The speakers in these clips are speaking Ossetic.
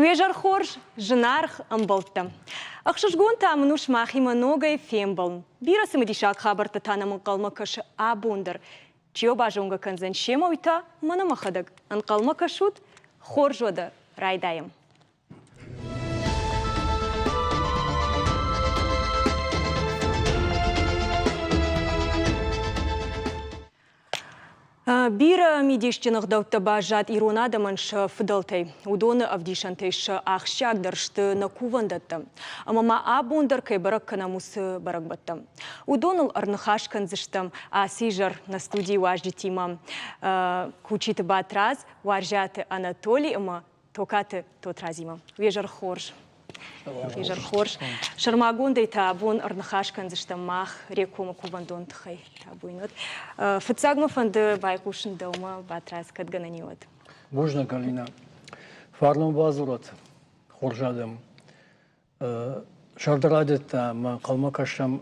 Уе зӕр хорз, зынаргъ ӕмбӕлттӕ! Ӕхсызгон та мын у сымахимӕ ногӕй фембӕлын. Бирӕ цымыдисаг хабӕрттӕ та нӕм ӕнхъӕлмӕ кӕсы абон дӕр. Чи уӕ базонгӕ кӕндзӕн семӕ, уый та мӕнӕ мӕхӕдӕг. Ӕнхъӕлмӕ кӕсут? Хорз уӕдӕ, райдайӕм. Бирӕ мидисджын ӕгъдӕуттӕ баззад ирон адӕмӕн сӕ фыдӕлтӕй. Уыдоны ӕвдисӕнтӕй сӕ ахсджиагдӕр сты нӕ кувӕндӕттӕ. Ӕмӕ ма абон дӕр кӕй бӕрӕг кӕнӕм, уыцы бӕрӕгбӕттӕ. Уыдоныл ӕрныхас кӕндзыстӕм ацы изӕр нӕ студийы уазджытимӕ Кучиты Батрадз, Уарзиаты Анатоли ӕмӕ Токаты Тотразимӕ. Уе зӕр хорз. Изӕр хорз. Сӕрмагондӕй та абон ӕрныхас кӕндзыстӕм мах Рекомы кувӕндон тыххӕй. Табуйнот. Фыццаг мӕ фӕнды байхъусын дӕумӕ, Батрадз, кӕд гӕнӕн и, уӕд. Бузныг, Галина. Фарнон бадзурӕт, хорз адӕм. Сӕрды райдыдта ӕмӕ ӕнхъӕлмӕ кӕсӕм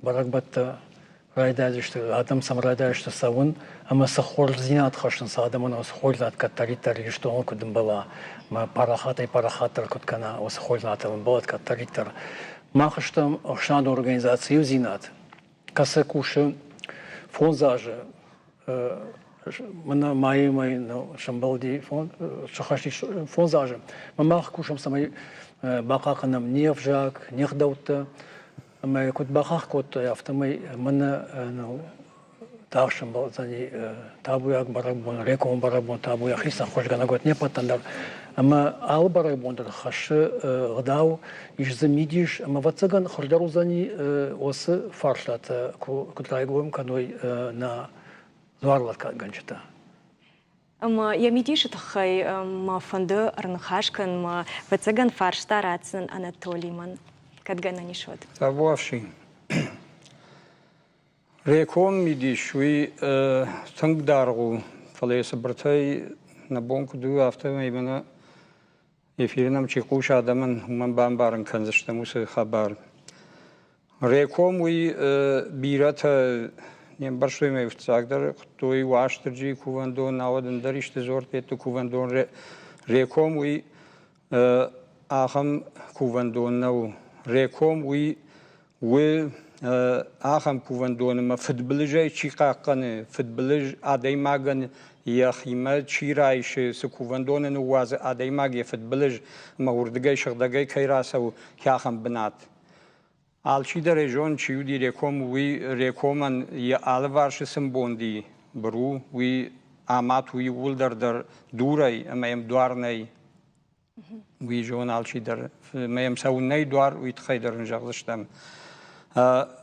бӕрӕгбӕттӕ райдайдзысты, адӕм сӕм райдайдзысты цӕуын ӕмӕ цы хорздзинад хӕссынц адӕмӕн, уыцы хорздзинад кӕддӕриддӕр Ирыстоныл куыд ӕмбӕла, ӕмӕ парахатӕй-парахатдӕр куыд кӕна, уыцы хорздзинадыл ӕмбӕлӕд кӕддӕриддӕр. Мах стӕм ӕхсӕнадон организаци Иудзинад, кӕцы кусы 5 азы мӕнӕ майы мӕй сӕмбӕлди сӕххӕст 5 азы. Мах кусӕм, цӕмӕй бахъахъхъӕнӕм не взаг, не гъдӕуттӕ. Ӕмӕ куыд бахахх кодтой, афтӕмӕй мӕнӕ тагъд сӕмбӕлдзӕни табуйаг бӕрӕгбон, рекомы бӕрӕгбон, табуйаг хицӕн хуызгӕнӕг уӕд не ппӕтӕн дӕр. Ӕмӕ алы бӕрӕгбон дӕр хӕссы гъдау, ис дзы мидис, ӕмӕ ӕвӕццӕгӕн хуыздӕр уыдзӕни уыцы фарстатӕ куыд райгом кӕной нӕ дзуарлӕггадгӕнджытӕ. Ӕмӕ йӕ мидисы тыххӕй мӕ фӕнды ӕрныхас кӕнын, мӕ ӕвӕццӕгӕн фарста ратдзынӕн Анатолиймӕн, кӕд гӕнӕн ис, уӕд. Табуафси. Реком мидис уый тынг даргъ у, фӕлӕ йӕ цыбыртӕй нӕ бон куыд у, афтӕмӕй мӕнӕ Эфиры нӕм чи хъусы адӕмӕн, уымӕн бамбарын кӕндзыстӕм уыцы хабар. Реком уый бирӕтӕ не мбӕрстой мӕ фыццагдӕр хуыдтой Уастырджийы кувӕндон, науӕд ӕндӕр исты дзуӕрттӕ кувӕндон. Реком уый ахӕм кувӕндон нӕу. Реком уый Уый ахӕм кувӕндоны мӕ фыдбылызӕй чи хъахъхъӕны, фыдбылыз адӕймагӕн йӕхимӕ чи райсы, цы кувӕндоны ныууадзы адӕймаг йӕ фыдбылыз ӕмӕ уырдыгӕй сыгъдӕгӕй кӕй рацӕуы, ахӕм бынат. Алчидӕр ӕй зоны, чи уыди Реком, уый Рекомӕн йӕ алыварсы цы мбонд и, быру, уый амад у иууылдӕр дӕр дурӕй ӕмӕ йӕм дуар нӕй. Уый зоны алчидӕр. Мӕ йӕм цӕуыннӕй дуар, уый тыххӕй дӕр ын зӕгъдзыстӕм.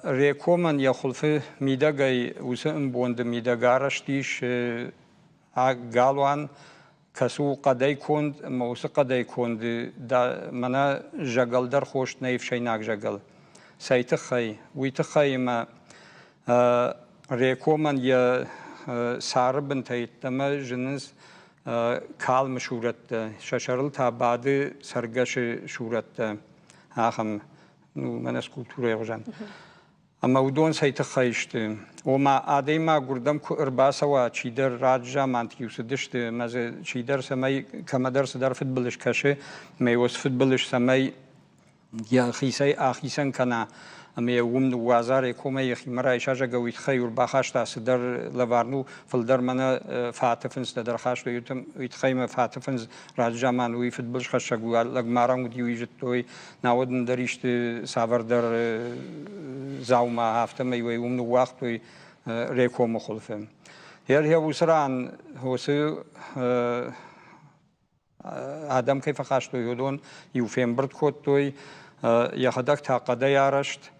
Рекомӕн йӕ хуылфы мидӕгӕй уыцы ӕмбонды мидӕг арӕзт ис галуан, кӕцы у хъӕдӕй конд ӕмӕ уыцы хъӕдӕй конды мӕнӕ зӕгӕл дӕр хост нӕй ӕфсӕйнаг зӕгӕл. Цӕй тыххӕй? Уый тыххӕй ӕмӕ Рекомӕн йӕ цары бынтӕ йеддӕмӕ зынынц калмы сурӕттӕ, сӕ сӕрыл та бады цӕргӕсы сурӕттӕ, ахӕм, ну, мӕнӕ скульптурӕйы хуызӕн. Ӕмӕ уыдон цӕй тыххӕй сты? Ома, адӕймаг уырдӕм куы ӕрбацӕуа, чидӕр раджы заманты-иу цыдысты, ӕмӕ дзы чидӕр цӕмӕй кӕмӕдӕр цыдӕр фыдбылыз кӕсы, ӕмӕ уыцы фыдбылыз цӕмӕй йӕхицӕй ахицӕн кӕна ӕмӕ йӕ уым ныууадза, рекомӕ йӕхимӕ райса, зӕгъгӕ, уый тыххӕй ӕрбахаста цыдӕр лӕвар, ну, фылдӕр мӕнӕ фаты фындзтӕ дӕр хастой, уый тыххӕй мӕ фаты фындз раджы заман уый фыдбылызхӕссӕг у, лӕгмарӕн уыди, уый зыдтой, науӕд ӕндӕр исты цавӕрдӕр дзаума, афтӕмӕй уый уым ныууагътой рекомы хуылфы. Йӕ уыцы ран уыцы адӕм кӕй фӕхастой, уыдон иу фембырд кодтой, йӕхӕдӕг та хъӕдӕй арӕзт.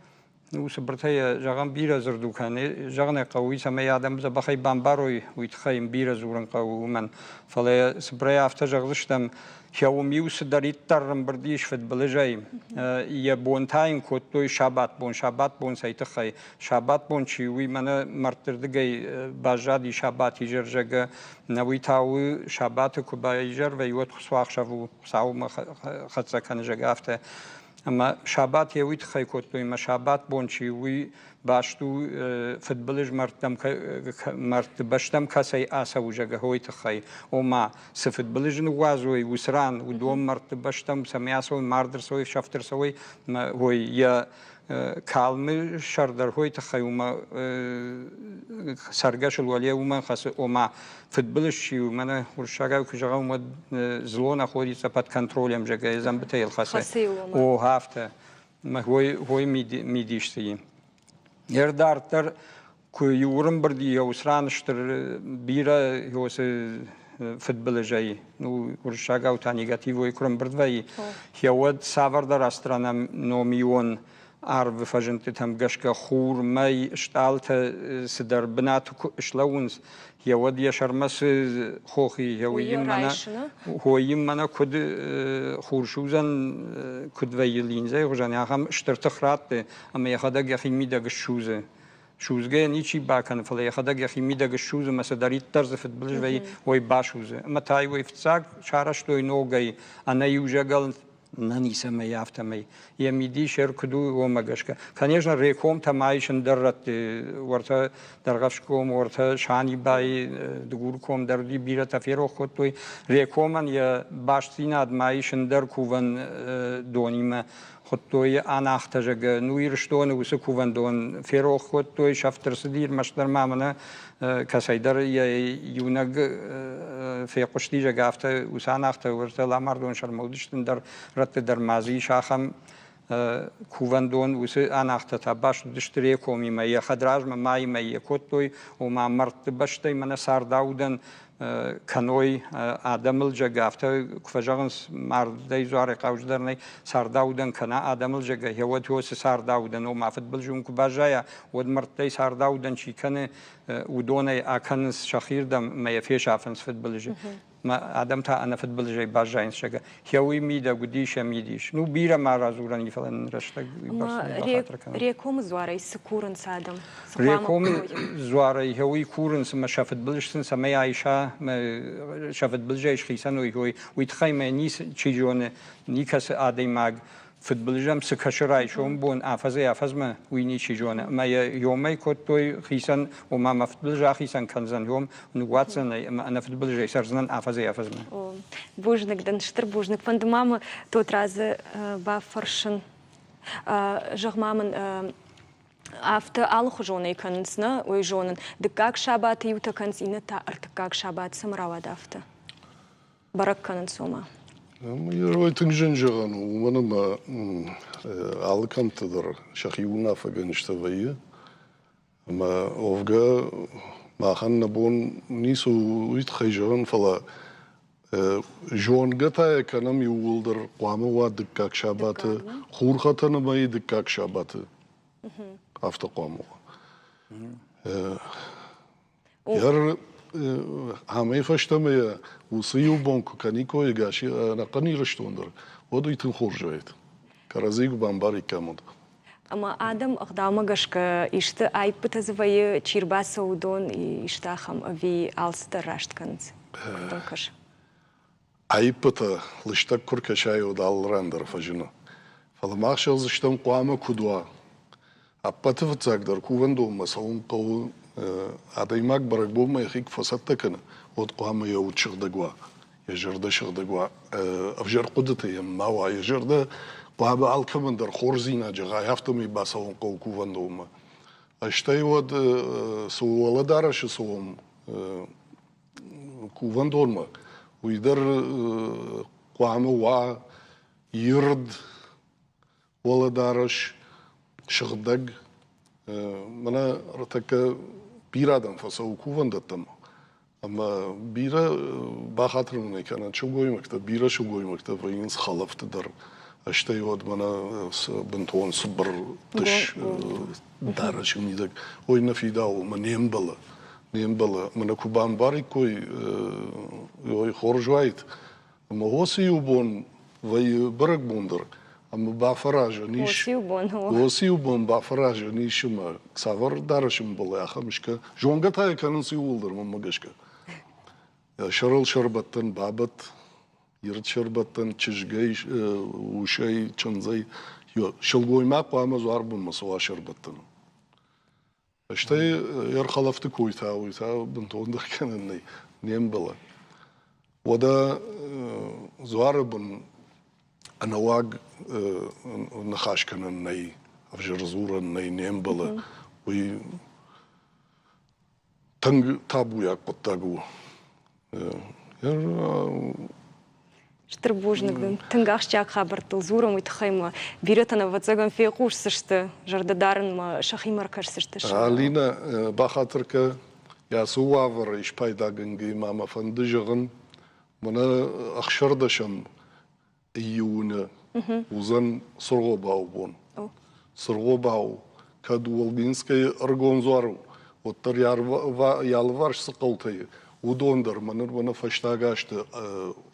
Ну, цыбыртӕй зӕгъӕм, бирӕ дзырд у кӕны, зӕгъын ӕй хъӕуы, уый цӕмӕй адӕм дзӕбӕхӕй бамбарой, уый тыххӕй йын бирӕ дзурын хъӕуы, уымӕн. Фӕлӕ цыбырӕй афтӕ зӕгъдзыстӕм, уым-иу цыдӕриддӕр ӕмбырд ис фыдбылызӕй, йӕ бон та йын кодтой сабатбон. Сабатбон цӕй тыххӕй? Сабатбон чи, уый мӕнӕ мӕрдтырдыгӕй баззади сабатизӕр, зӕгъгӕ, Нӕ уый та у, сабаты куы баизӕр вӕййы, уӕд хуыцауӕхсӕв у, Хуыцаумӕ хӕццӕ кӕны, зӕгъгӕ, афтӕ. Ӕмӕ сабат йӕ уый тыххӕй кодтой, ӕмӕ сабат бон чи у, уый баст у фыдбылыз мӕрдтӕм, мӕрдты бӕстӕм кӕцӕй ацӕуы, зӕгъгӕ, уый тыххӕй. Ома, цы фыдбылыз ныууадзой уыцы ран, уыдон мӕрдты бӕстӕм цӕмӕй ацӕуой, мард ӕрцӕуой, сӕфт ӕрцӕуой, ой, йӕ калмы сӕр дӕр уый тыххӕй уымӕ цӕргӕсыл уӕле уымӕн хӕцы, ома фыдбылыз чи у, мӕнӕ уырыссагау куы зӕгъӕм, уӕд зло находится под контролем, зӕгъгӕ, дзӕмбытӕ йыл хӕцы. О, афтӕ. Уой мидис цы и. Дарддӕр куы иу ӕрӕмбырд и ран стыр бирӕ уыцы фыдбылызӕй, ну, уырыссагау та негативой куы ӕрӕмбырд вӕййы, уӕд цавӕрдӕр астрономион арвы фӕзындтытӕм гӕсгӕ хур, мӕй, стъалытӕ цыдӕр бынаты куы слӕууынц, уӕд йӕ сӕрмӕ цы хох и, уый мӕнӕ куыд хурсудзӕн, куыд вӕййы линзӕйы хуызӕн, ахӕм стыр тых ратты, ӕмӕ йӕхӕдӕг йӕхи мидӕг ссудзы. Судзгӕ йӕ ничи бакӕны, фӕлӕ йӕхӕдӕг йӕхи мидӕг ссудзы ӕмӕ цыдӕриддӕр дзы фыдбылыз вӕййы, уый басудзы. Ӕмӕ та уый фыццаг сарӕзтой ногӕй, ӕнӕ иу зӕгӕл нӕ ницӕмӕй, афтӕмӕй. Йӕ мидис ӕркуыд у уымӕ гӕсгӕ. Конечно, рекомтӕ ма ис ӕндӕр рӕтты, уӕртӕ Дӕргъӕвсгом, уӕртӕ Санибайы, Дыгурком дӕр уыди, бирӕтӕ ферох кодтой. Рекомӕн йӕ бастдзинад ма ис ӕндӕр кувӕн донимӕ. Хуыдтой ӕнахтӕ, зӕгъгӕ, ну Ирыстоны уыцы кувӕндон ферох кодтой, сӕфт ӕрцыди, ӕрмӕстдӕр ма мӕнӕ кӕцӕйдӕр йӕ иунӕг фехъуысти, зӕгъгӕ, афтӕ уыцы ӕнахтӕ уӕртӕ ламардон сӕрмӕ уыдысты, ӕндӕр рӕтты дӕр ма дзы ис ахӕм кувӕндон, уыцы ӕнахтӕ та баст уыдысты Рекомимӕ, йӕ хӕдразмӕ мӕймӕ йӕ кодтой, ома мӕрдты бӕстӕй мӕнӕ цардаудӕн кӕной адӕмыл, зӕгъгӕ, афтӕ куы фӕзӕгъынц, мардӕй дзуарӕй хъауджыдӕр нӕй, цардаудӕн кӕна адӕмыл, зӕгъгӕ, уӕд уыцы цардаудӕн, ома фыдбылыз уым куы баззайа, уӕд мӕрдтӕй цардаудӕн чи кӕны, уыдонӕй акӕнынц сӕхирдӕм ӕмӕ йӕ фесафынц фыдбылызы. Адӕм та ӕнӕфыдбылызӕй баззайынц, зӕгъгӕ. Йӕ уый мидӕг уыдис, йӕ мидис. Ну, бирӕ ма радзурӕн и, фӕлӕ нын рӕстӕг уыйбӕрц нӕ бахатыр кӕнӕм. Рекомы дзуарӕй цы курынц адӕм? Рекомы дзуарӕй уый курынц ӕмӕ сӕ фыдбылыз сын цӕмӕй айса, сӕ фыдбылызӕй схицӕн уой, уый тыххӕй мӕ ницы чи зоны, никӕцы адӕймаг фыдбылызӕм цы кӕсы райсом бон афӕдзӕй-афӕдзмӕ, уый ничи зоны. Ӕмӕ йӕ ёмӕй кодтой хицӕн, ома мӕ фыдбылыз ахицӕн кӕндзӕн, ём ныууадздзӕн ӕй ӕмӕ ӕнӕфыдбылызӕй цӕрдзынӕн афӕдзӕй-афӕдзмӕ. Бузныг дын, стыр бузныг. Фӕнды ма мӕ Тотрадзы бафӕрсын. Зӕгъ-ма мын, афтӕ алыхуызонӕй кӕнынц, нӕ, уый зонын. Дыккаг сабаты иутӕ кӕнынц, иннӕтӕ ӕртыккаг сабат. Цӕмӕ рауад афтӕ? Бӕрӕг кӕнынц ома? Уый тынг зын зӕгъӕн у, уымӕн ӕмӕ алы кӕмтты дӕр сӕхи уынаффӕгӕнджытӕ вӕййы. Ӕмӕ уӕвгӕ махӕн нӕ бон ницы у уый тыххӕй зӕгъын, фӕлӕ зонгӕ та йӕ кӕнӕм иууылдӕр хъуамӕ уа дыккаг сабаты, хурхӕтӕны мӕйы дыккаг сабаты. Афтӕ хъуамӕ уа. Амӕй фӕстӕмӕ йӕ уыцы иу бон куы кӕниккой ӕгас ӕнӕхъӕн Ирыстон дӕр, уӕд уый тынг хорз уаид. Кӕрӕдзийы куы бамбариккам, уӕд. Ӕмӕ адӕм ӕгъдаумӕ гӕсгӕ исты аиппытӕ дзы вӕййы, чи рбацӕуы, уыдон исты ахӕм ӕви алцыдӕр раст кӕнынц? Куыд дӕм кӕсы? Аиппытӕ лыстӕг куы ркӕсай, уӕд алы ран дӕр фӕзыны. Фӕлӕ мах зӕгъдзыстӕм, хъуамӕ куыд уа. Ӕппӕты фыццагдӕр кувӕндонмӕ цӕуын хъӕуы, адӕймаг бӕрӕгбонмӕ йӕхи куы фӕцӕттӕ кӕны, уӕд хъуамӕ йӕ уд сыгъдӕг уа, йӕ зӕрдӕ сыгъдӕг уа, ӕвзӕр хъуыдытӕ йӕм ма уа, йӕ зӕрдӕ хъуамӕ алкӕмӕн дӕр хорздзинад зӕгъа, афтӕмӕй бацӕуын хъӕуы кувӕндонмӕ. Стӕй уӕд цы уӕлӕдарӕсы цӕуӕм кувӕндонмӕ, уый дӕр хъуамӕ уа ирд уӕлӕдарӕс, сыгъдӕг. Мӕнӕ ӕртӕккӕ бирӕ адӕм фӕцӕуы кувӕндӕттӕм ӕмӕ бирӕ бахатыр мын ӕй кӕнӕд сылгоймӕгтӕ, бирӕ сылгоймӕгтӕ вӕййынц хӕлӕфты дӕр. Стӕй уӕд мӕнӕ бынтон цыбыр дыс дарӕсы мидӕг, ой, нӕ фидауы мӕ не мбӕлы, не мбӕлы. Мӕнӕ куы бамбариккой, ой, хорз уаид. Ӕмӕ уыцы иу бон вӕййы бӕрӕгбон дӕр, ӕмӕ бафӕразӕн ис. Уыцы иу бон. Уыцы иу бон бафӕразӕн ис ӕмӕ цавӕр дарӕс ӕмбӕлы, ахӕм искӕ. Зонгӕ та йӕ кӕнынц иууылдӕр, мӕнмӕ гӕсгӕ. Сӕрыл сӕрбӕттӕн бабӕтт. Ирд сӕрбӕттӕн чызгӕй, усӕй, чындзӕй. Сылгоймаг хъуамӕ дзуарбынмӕ цӕуа сӕрбӕттӕны. Стӕй ӕрхӕлӕфты кой та, уый та бынтондӕр кӕнӕн нӕй, не мбӕлы. Уӕдӕ дзуары бын ӕнӕуаг ныхас кӕнӕн нӕй, ӕвзӕр дзурӕн нӕй, не мбӕлы. Уый тынг табуйаг хъуыддаг у. Стыр бузныг дын. Тынг ахсджиаг хабӕрттыл дзурӕм, уый тыххӕй ма бирӕтӕн, ӕвӕццӕгӕн, фехъусдзысты, зӕрдӕдарынмӕ сӕхимӕ ӕркӕсдзысты. Алинӕ, бахатыр кӕ, ацы уавӕрӕй спайдагӕнгӕ ма мӕ фӕнды зӕгъын, мӕнӕ ӕхсӕрдӕсӕм июны уыдзӕн Цыргъобауы бон. Цыргъобау кӕд Уолгинскӕйы ӕргом дзуар у, уӕддӕр йӕ алыварс цы хъӕутӕ и, уыдон дӕр мӕнӕ мӕнӕ фӕстаг азты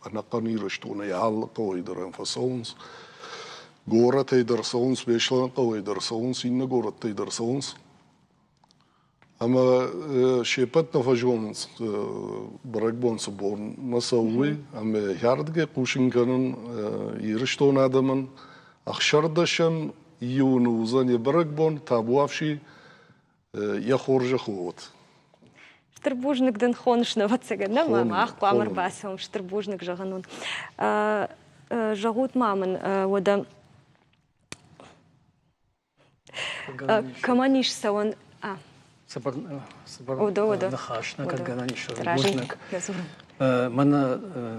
ӕнӕхъӕн Ирыстонӕй алы хъӕуӕй дӕр ӕм фӕцӕуынц. Горӕтӕй дӕр цӕуынц, Беслӕны хъӕуӕй дӕр цӕуынц, иннӕ горӕттӕй дӕр цӕуынц. Ӕмӕ се ппӕт нӕ фӕзонынц, бӕрӕгбон цы бонмӕ цӕуы, уый. Ӕмӕ ардыгӕй хъусын кӕнын Ирыстоны адӕмӕн, ӕхсӕрдӕсӕм июны уыдзӕн йӕ бӕрӕгбон, табуафси, йӕ хорзӕх уӕд. Стыр бузныг дын хоныс, ӕвӕццӕгӕн, нӕ мах хъуамӕ ӕрбацӕуӕм. Стыр бузныг зӕгъын уын. Зӕгъут ма мын, уӕдӕ Кӕмӕн ис цӕуӕн? Цыбыр ныхас нӕ кӕд гӕнӕн ис, бузныг. Мӕнӕ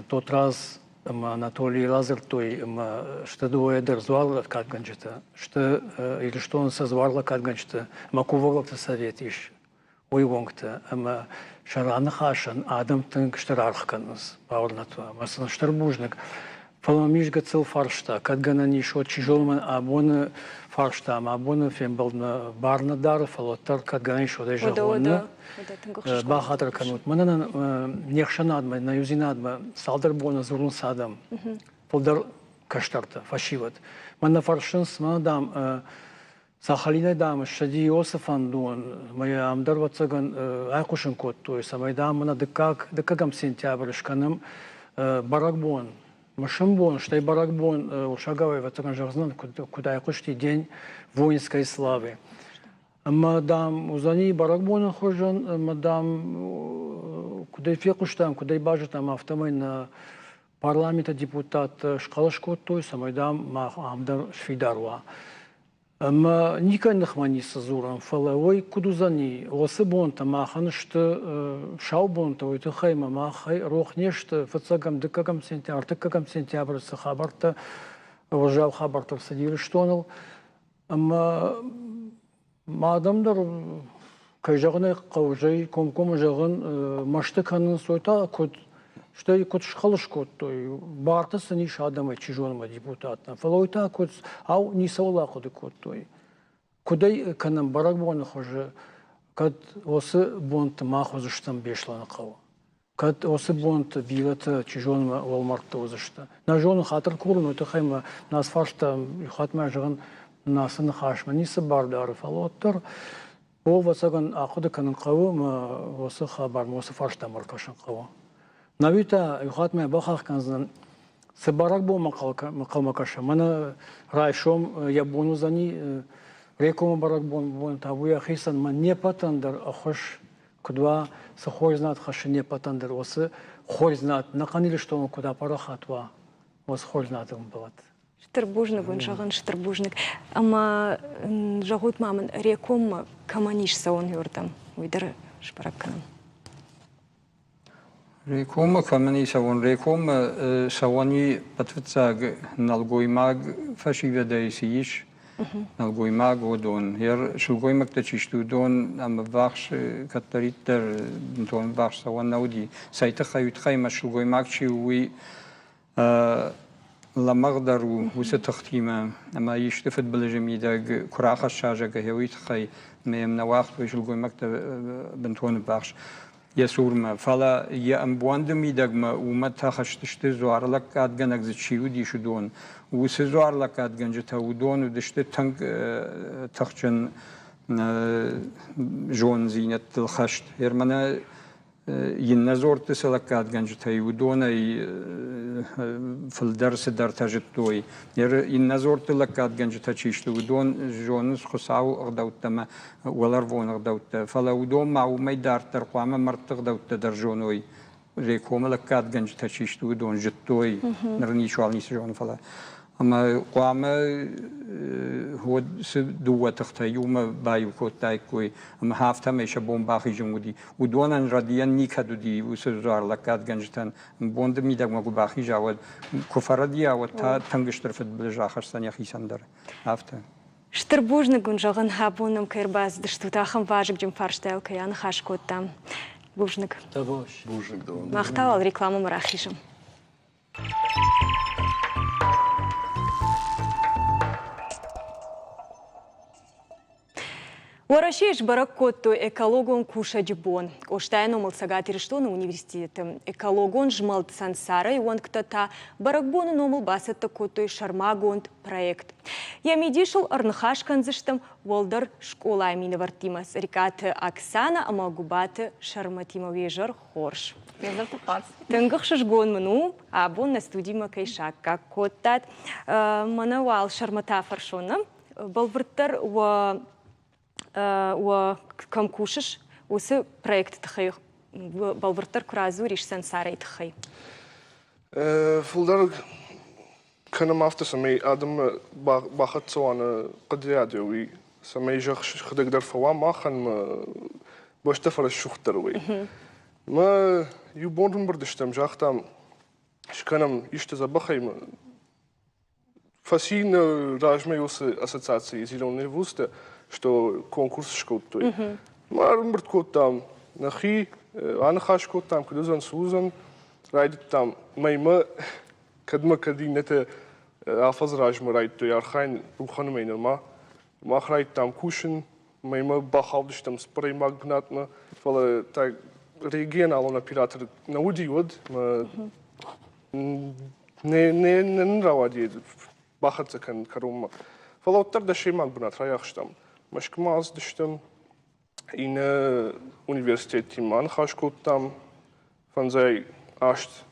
Тотрадз ӕмӕ Анатолий радзырдтой ӕмӕ сты дыууӕйӕ дӕр дзуарлӕггадгӕнджытӕ, сты Ирыстоны сӕ дзуарлӕггадгӕнджыты ӕмӕ кувӕг совет ис уый уӕнгтӕ ӕмӕ сӕ раныхасӕн адӕм тынг стыр аргъ кӕнынц, бауырнӕд уӕ, ӕмӕ сын стыр бузныг. Фӕлӕ мӕм ис гыццыл фарста, кӕд гӕнӕн ис, уӕд чи зоны мӕн абоны фарста ӕмӕ абоны фембӕлдмӕ бар нӕ дары, фӕлӕ уӕддӕр кӕд гӕнӕн ис, уӕд ӕй зӕгъон нӕ. Бахатыр кӕнут. Мӕнӕн не хсӕнадмӕ, нӕ иудзинадмӕ цалдӕр боны дзурынц адӕм, фылдӕр кӕстӕртӕ, фӕсивӕд. Мӕн нӕ фӕрсынц, мӕнӕ, дам, Сахалинӕй, дам, ссыди Иосы фӕндон, ӕмӕ йӕ ам дӕр, ӕвӕццӕгӕн, айхъусын кодтой, цӕмӕй, дам, мӕнӕ дыккаг, дыккӕгӕм сентябры скӕнӕм бӕрӕгбон, мысын бон, стӕй бӕрӕгбон уырыссагау, ӕвӕццӕгӕн, зӕгъдзынӕн, куыд, куыд айхъуысти День воинской славы. Ӕмӕ, дам, уыдзӕни бӕрӕгбоны хуызӕн, ӕмӕ, дам, куыдӕй фехъуыстам, куыдӕй базыдтам, афтӕмӕй нӕ парламенты депутаттӕ схъӕлӕс кодтой, цӕмӕй, дам, мах ам дӕр сфидар уа. Ӕмӕ никӕй ныхмӕ ницы дзурӕм, фӕлӕ уый куыд уыдзӕни, уыцы бонтӕ махӕн сты сау бонтӕ, уый тыххӕй ӕмӕ махӕй рох не сты фыццӕгӕм, дыккӕгӕм сентябрь, ӕртыккӕгӕм сентябры цы хабӕрттӕ, уӕззау хабӕрттӕ рцыди Ирыстоныл. Ӕмӕ ма адӕм дӕр, кӕй зӕгъын ӕй хъӕуы, зӕй комкоммӕ зӕгъын, мӕсты кӕнынц, уый та куыд стӕй куыд схъӕлӕс кодтой, бартӕ сын ис адӕмӕй, чи зоны ма депутаттӕн, фӕлӕ уый та куыд, ау, ницӕуыл ахъуыды кодтой. Куыд ӕй кӕнӕм бӕрӕгбоны хуызы, кӕд уыцы бонты мах уыдзыстӕм Беслӕны хъӕуы? Кӕд уыцы бонты бирӕтӕ, чи зоны, мӕ уӕлмӕрдты уыдзысты. Нӕ зонын, хатыр курын, уый тыххӕй мӕ нас фарста, иу хатт ма зӕгъын, ацы ныхасмӕ ницы бар дары, фӕлӕ уӕддӕр О, ӕвӕццӕгӕн, ахъуыды кӕнын хъӕуы ӕмӕ уыцы хабармӕ, уыцы фарстамӕ ӕркӕсын хъӕуы. Науи та иу хатт мӕ бахахх кӕндзынӕн, цы бӕрӕгбонмӕ ӕнхъӕлмӕ кӕсӕм, мӕнӕ райсом йӕ бон уыдзӕни Рекомы бӕрӕгбон бон та уый йӕхицӕн мӕ не ппӕтӕн дӕр ӕххуыс куыд уа, цы хорздзинад хӕссы не ппӕтӕн дӕр, уыцы хорздзинад нӕхъӕн Ирыстоныл куыд апарахат уа, уыцы хорздзинад ӕмбӕлӕд. Стыр бузныг уын зӕгъын, стыр бузныг. Ӕмӕ зӕгъут ма мын, Рекоммӕ кӕмӕн ис цӕуын уырдӕм, уый дӕр сбӕрӕг кӕнӕм. Рекоммӕ кӕмӕн и цӕуын? Рекоммӕ цӕуӕн и фыццаг нӕлгоймаг фӕсивӕдӕй цы ис, нӕлгоймаг уыдон. Йӕ сылгоймӕгтӕ чи сты, уыдон ӕм ӕввахс кӕддӕриддӕр бынтон ӕввахс цӕуӕн нӕ уыди. Цӕй тыххӕй, уый тыххӕй ӕмӕ сылгоймаг чи у, уый лӕмӕгъдӕр у уыцы тыхтимӕ ӕмӕ исты фыдбылызы мидӕг куы рахӕсса, зӕгъгӕ, уый тыххӕй ӕмӕ йӕм нӕ уагътой сылгоймӕгтӕ бынтон ӕввахс йӕ цурмӕ. Фӕлӕ йӕ ӕмбуанды мидӕгмӕ уымӕ тӕхыстысты дзуарлӕггадгӕнӕг дзы чи уыдис, уыдон. Уыцы дзуарлӕггадгӕнджытӕ уыдон уыдысты тынг тыхджын зондзинӕдтыл хӕст. Ермӕнӕ. Иннӕ дзордты цы лӕггадгӕнджытӕй, уыдонӕй фылдӕр цыдӕртӕ зыдтой. Иннӕ дзордты лӕггадгӕнджытӕ чи сты, уыдон зонынц Хуыцауы ӕгъдӕуттӕ ӕмӕ уӕларвон ӕгъдӕуттӕ, фӕлӕ уыдон ма уымӕй дарддӕр хъуамӕ мӕрдты ӕгъдӕуттӕ дӕр зоной. Рекомы лӕггадгӕнджытӕ чи сты, уыдон зыдтой, ныр ничуал ницы зоны, фӕлӕ ӕмӕ хъуамӕ уӕд цы дыууӕ тыхтӕ иумӕ баиу кодтаиккой, ӕмӕ афтӕмӕй сӕ бон бахизын уыди. Уыдонӕн рӕдийӕн никӕд уыди уыцы дзуар лӕггадгӕнджытӕн. Бонды мидӕгмӕ куы бахиза, уӕд куы фӕрӕдийа, уӕд та тынг стыр фыдбылыз ахӕсдзӕн йӕхицӕн дӕр. Афтӕ. Стыр бузныг уын зӕгъын, абон нӕм кӕй ӕрбацыдыстут, ахӕм вазыгджын фарстайыл кӕй аныхас кодтам. Бузныг. Бузныг дӕуӕн. Мах та уал рекламӕмӕ рахизӕм. Уӕрӕсейы сбӕрӕг кодтой экологон кусӕджы бон. Къостайы номыл Цӕгат Ирыстоны университеты экологон змӕлд Сансарайы уӕнгтӕ та бӕрӕгбоны номыл бацӕттӕ кодтой сӕрмагонд проект. Йӕ мидисыл ӕрныхас кӕндзыстӕм уӕлдӕр скъолайы минӕвӕрттимӕ Цъырикъаты Оксана ӕмӕ Гуыбаты Сӕрмӕтимӕ. Уе зӕр хорз. Тынг ӕхсызгон мын у, абон нӕ студимӕ кӕй саккаг кодтат. Мӕнӕ уал Сӕрмӕт афӕрсон, бӕлвырддӕр уӕ уӕ кӕм кусыс, уыцы проекты тыххӕй бӕлвырддӕр куы радзурис сансарайы тыххӕй. Фылдӕр кӕнӕм афтӕ, цӕмӕй адӕммӕ бахӕццӕ уа нӕ хъуыдыйады, уый, цӕмӕй зӕхх сыгъдӕгдӕр фӕуа махӕн, мӕ бӕстӕ фӕрӕсугъддӕр уой. Мӕ иу бон рымбырд стӕм, загътам, скӕнӕм исты дзӕбӕхӕй. Фӕци нӕ размӕ уыцы ассоциацийы «Зеленые вузтӕ», что конкурс скодтой. Мӕ ӕрымбырд кодтам нӕхи, аныхас кодтам, куыд уыдзӕн, цы уыдзӕн. Райдыдтам мӕймӕ, кӕд мӕ кӕд иннӕтӕ афӕдзы размӕ райдыдтой архайын рухӕнмӕ нырма. Мах райдыдтам кусын, мӕймӕ бахаудыстӕм цыппӕрӕймаг бынатмӕ, фӕлӕ та регионалон оператор нӕ уыди уӕд. Не, не, не нын рауади бахӕццӕ кӕнын кӕронмӕ. Фӕлӕ уӕддӕр дӕсӕймаг бынат райахстам. Мӕскуымӕ ацыдыстӕм, иннӕ университеттимӕ аныхас кодтам, фӕндзай аст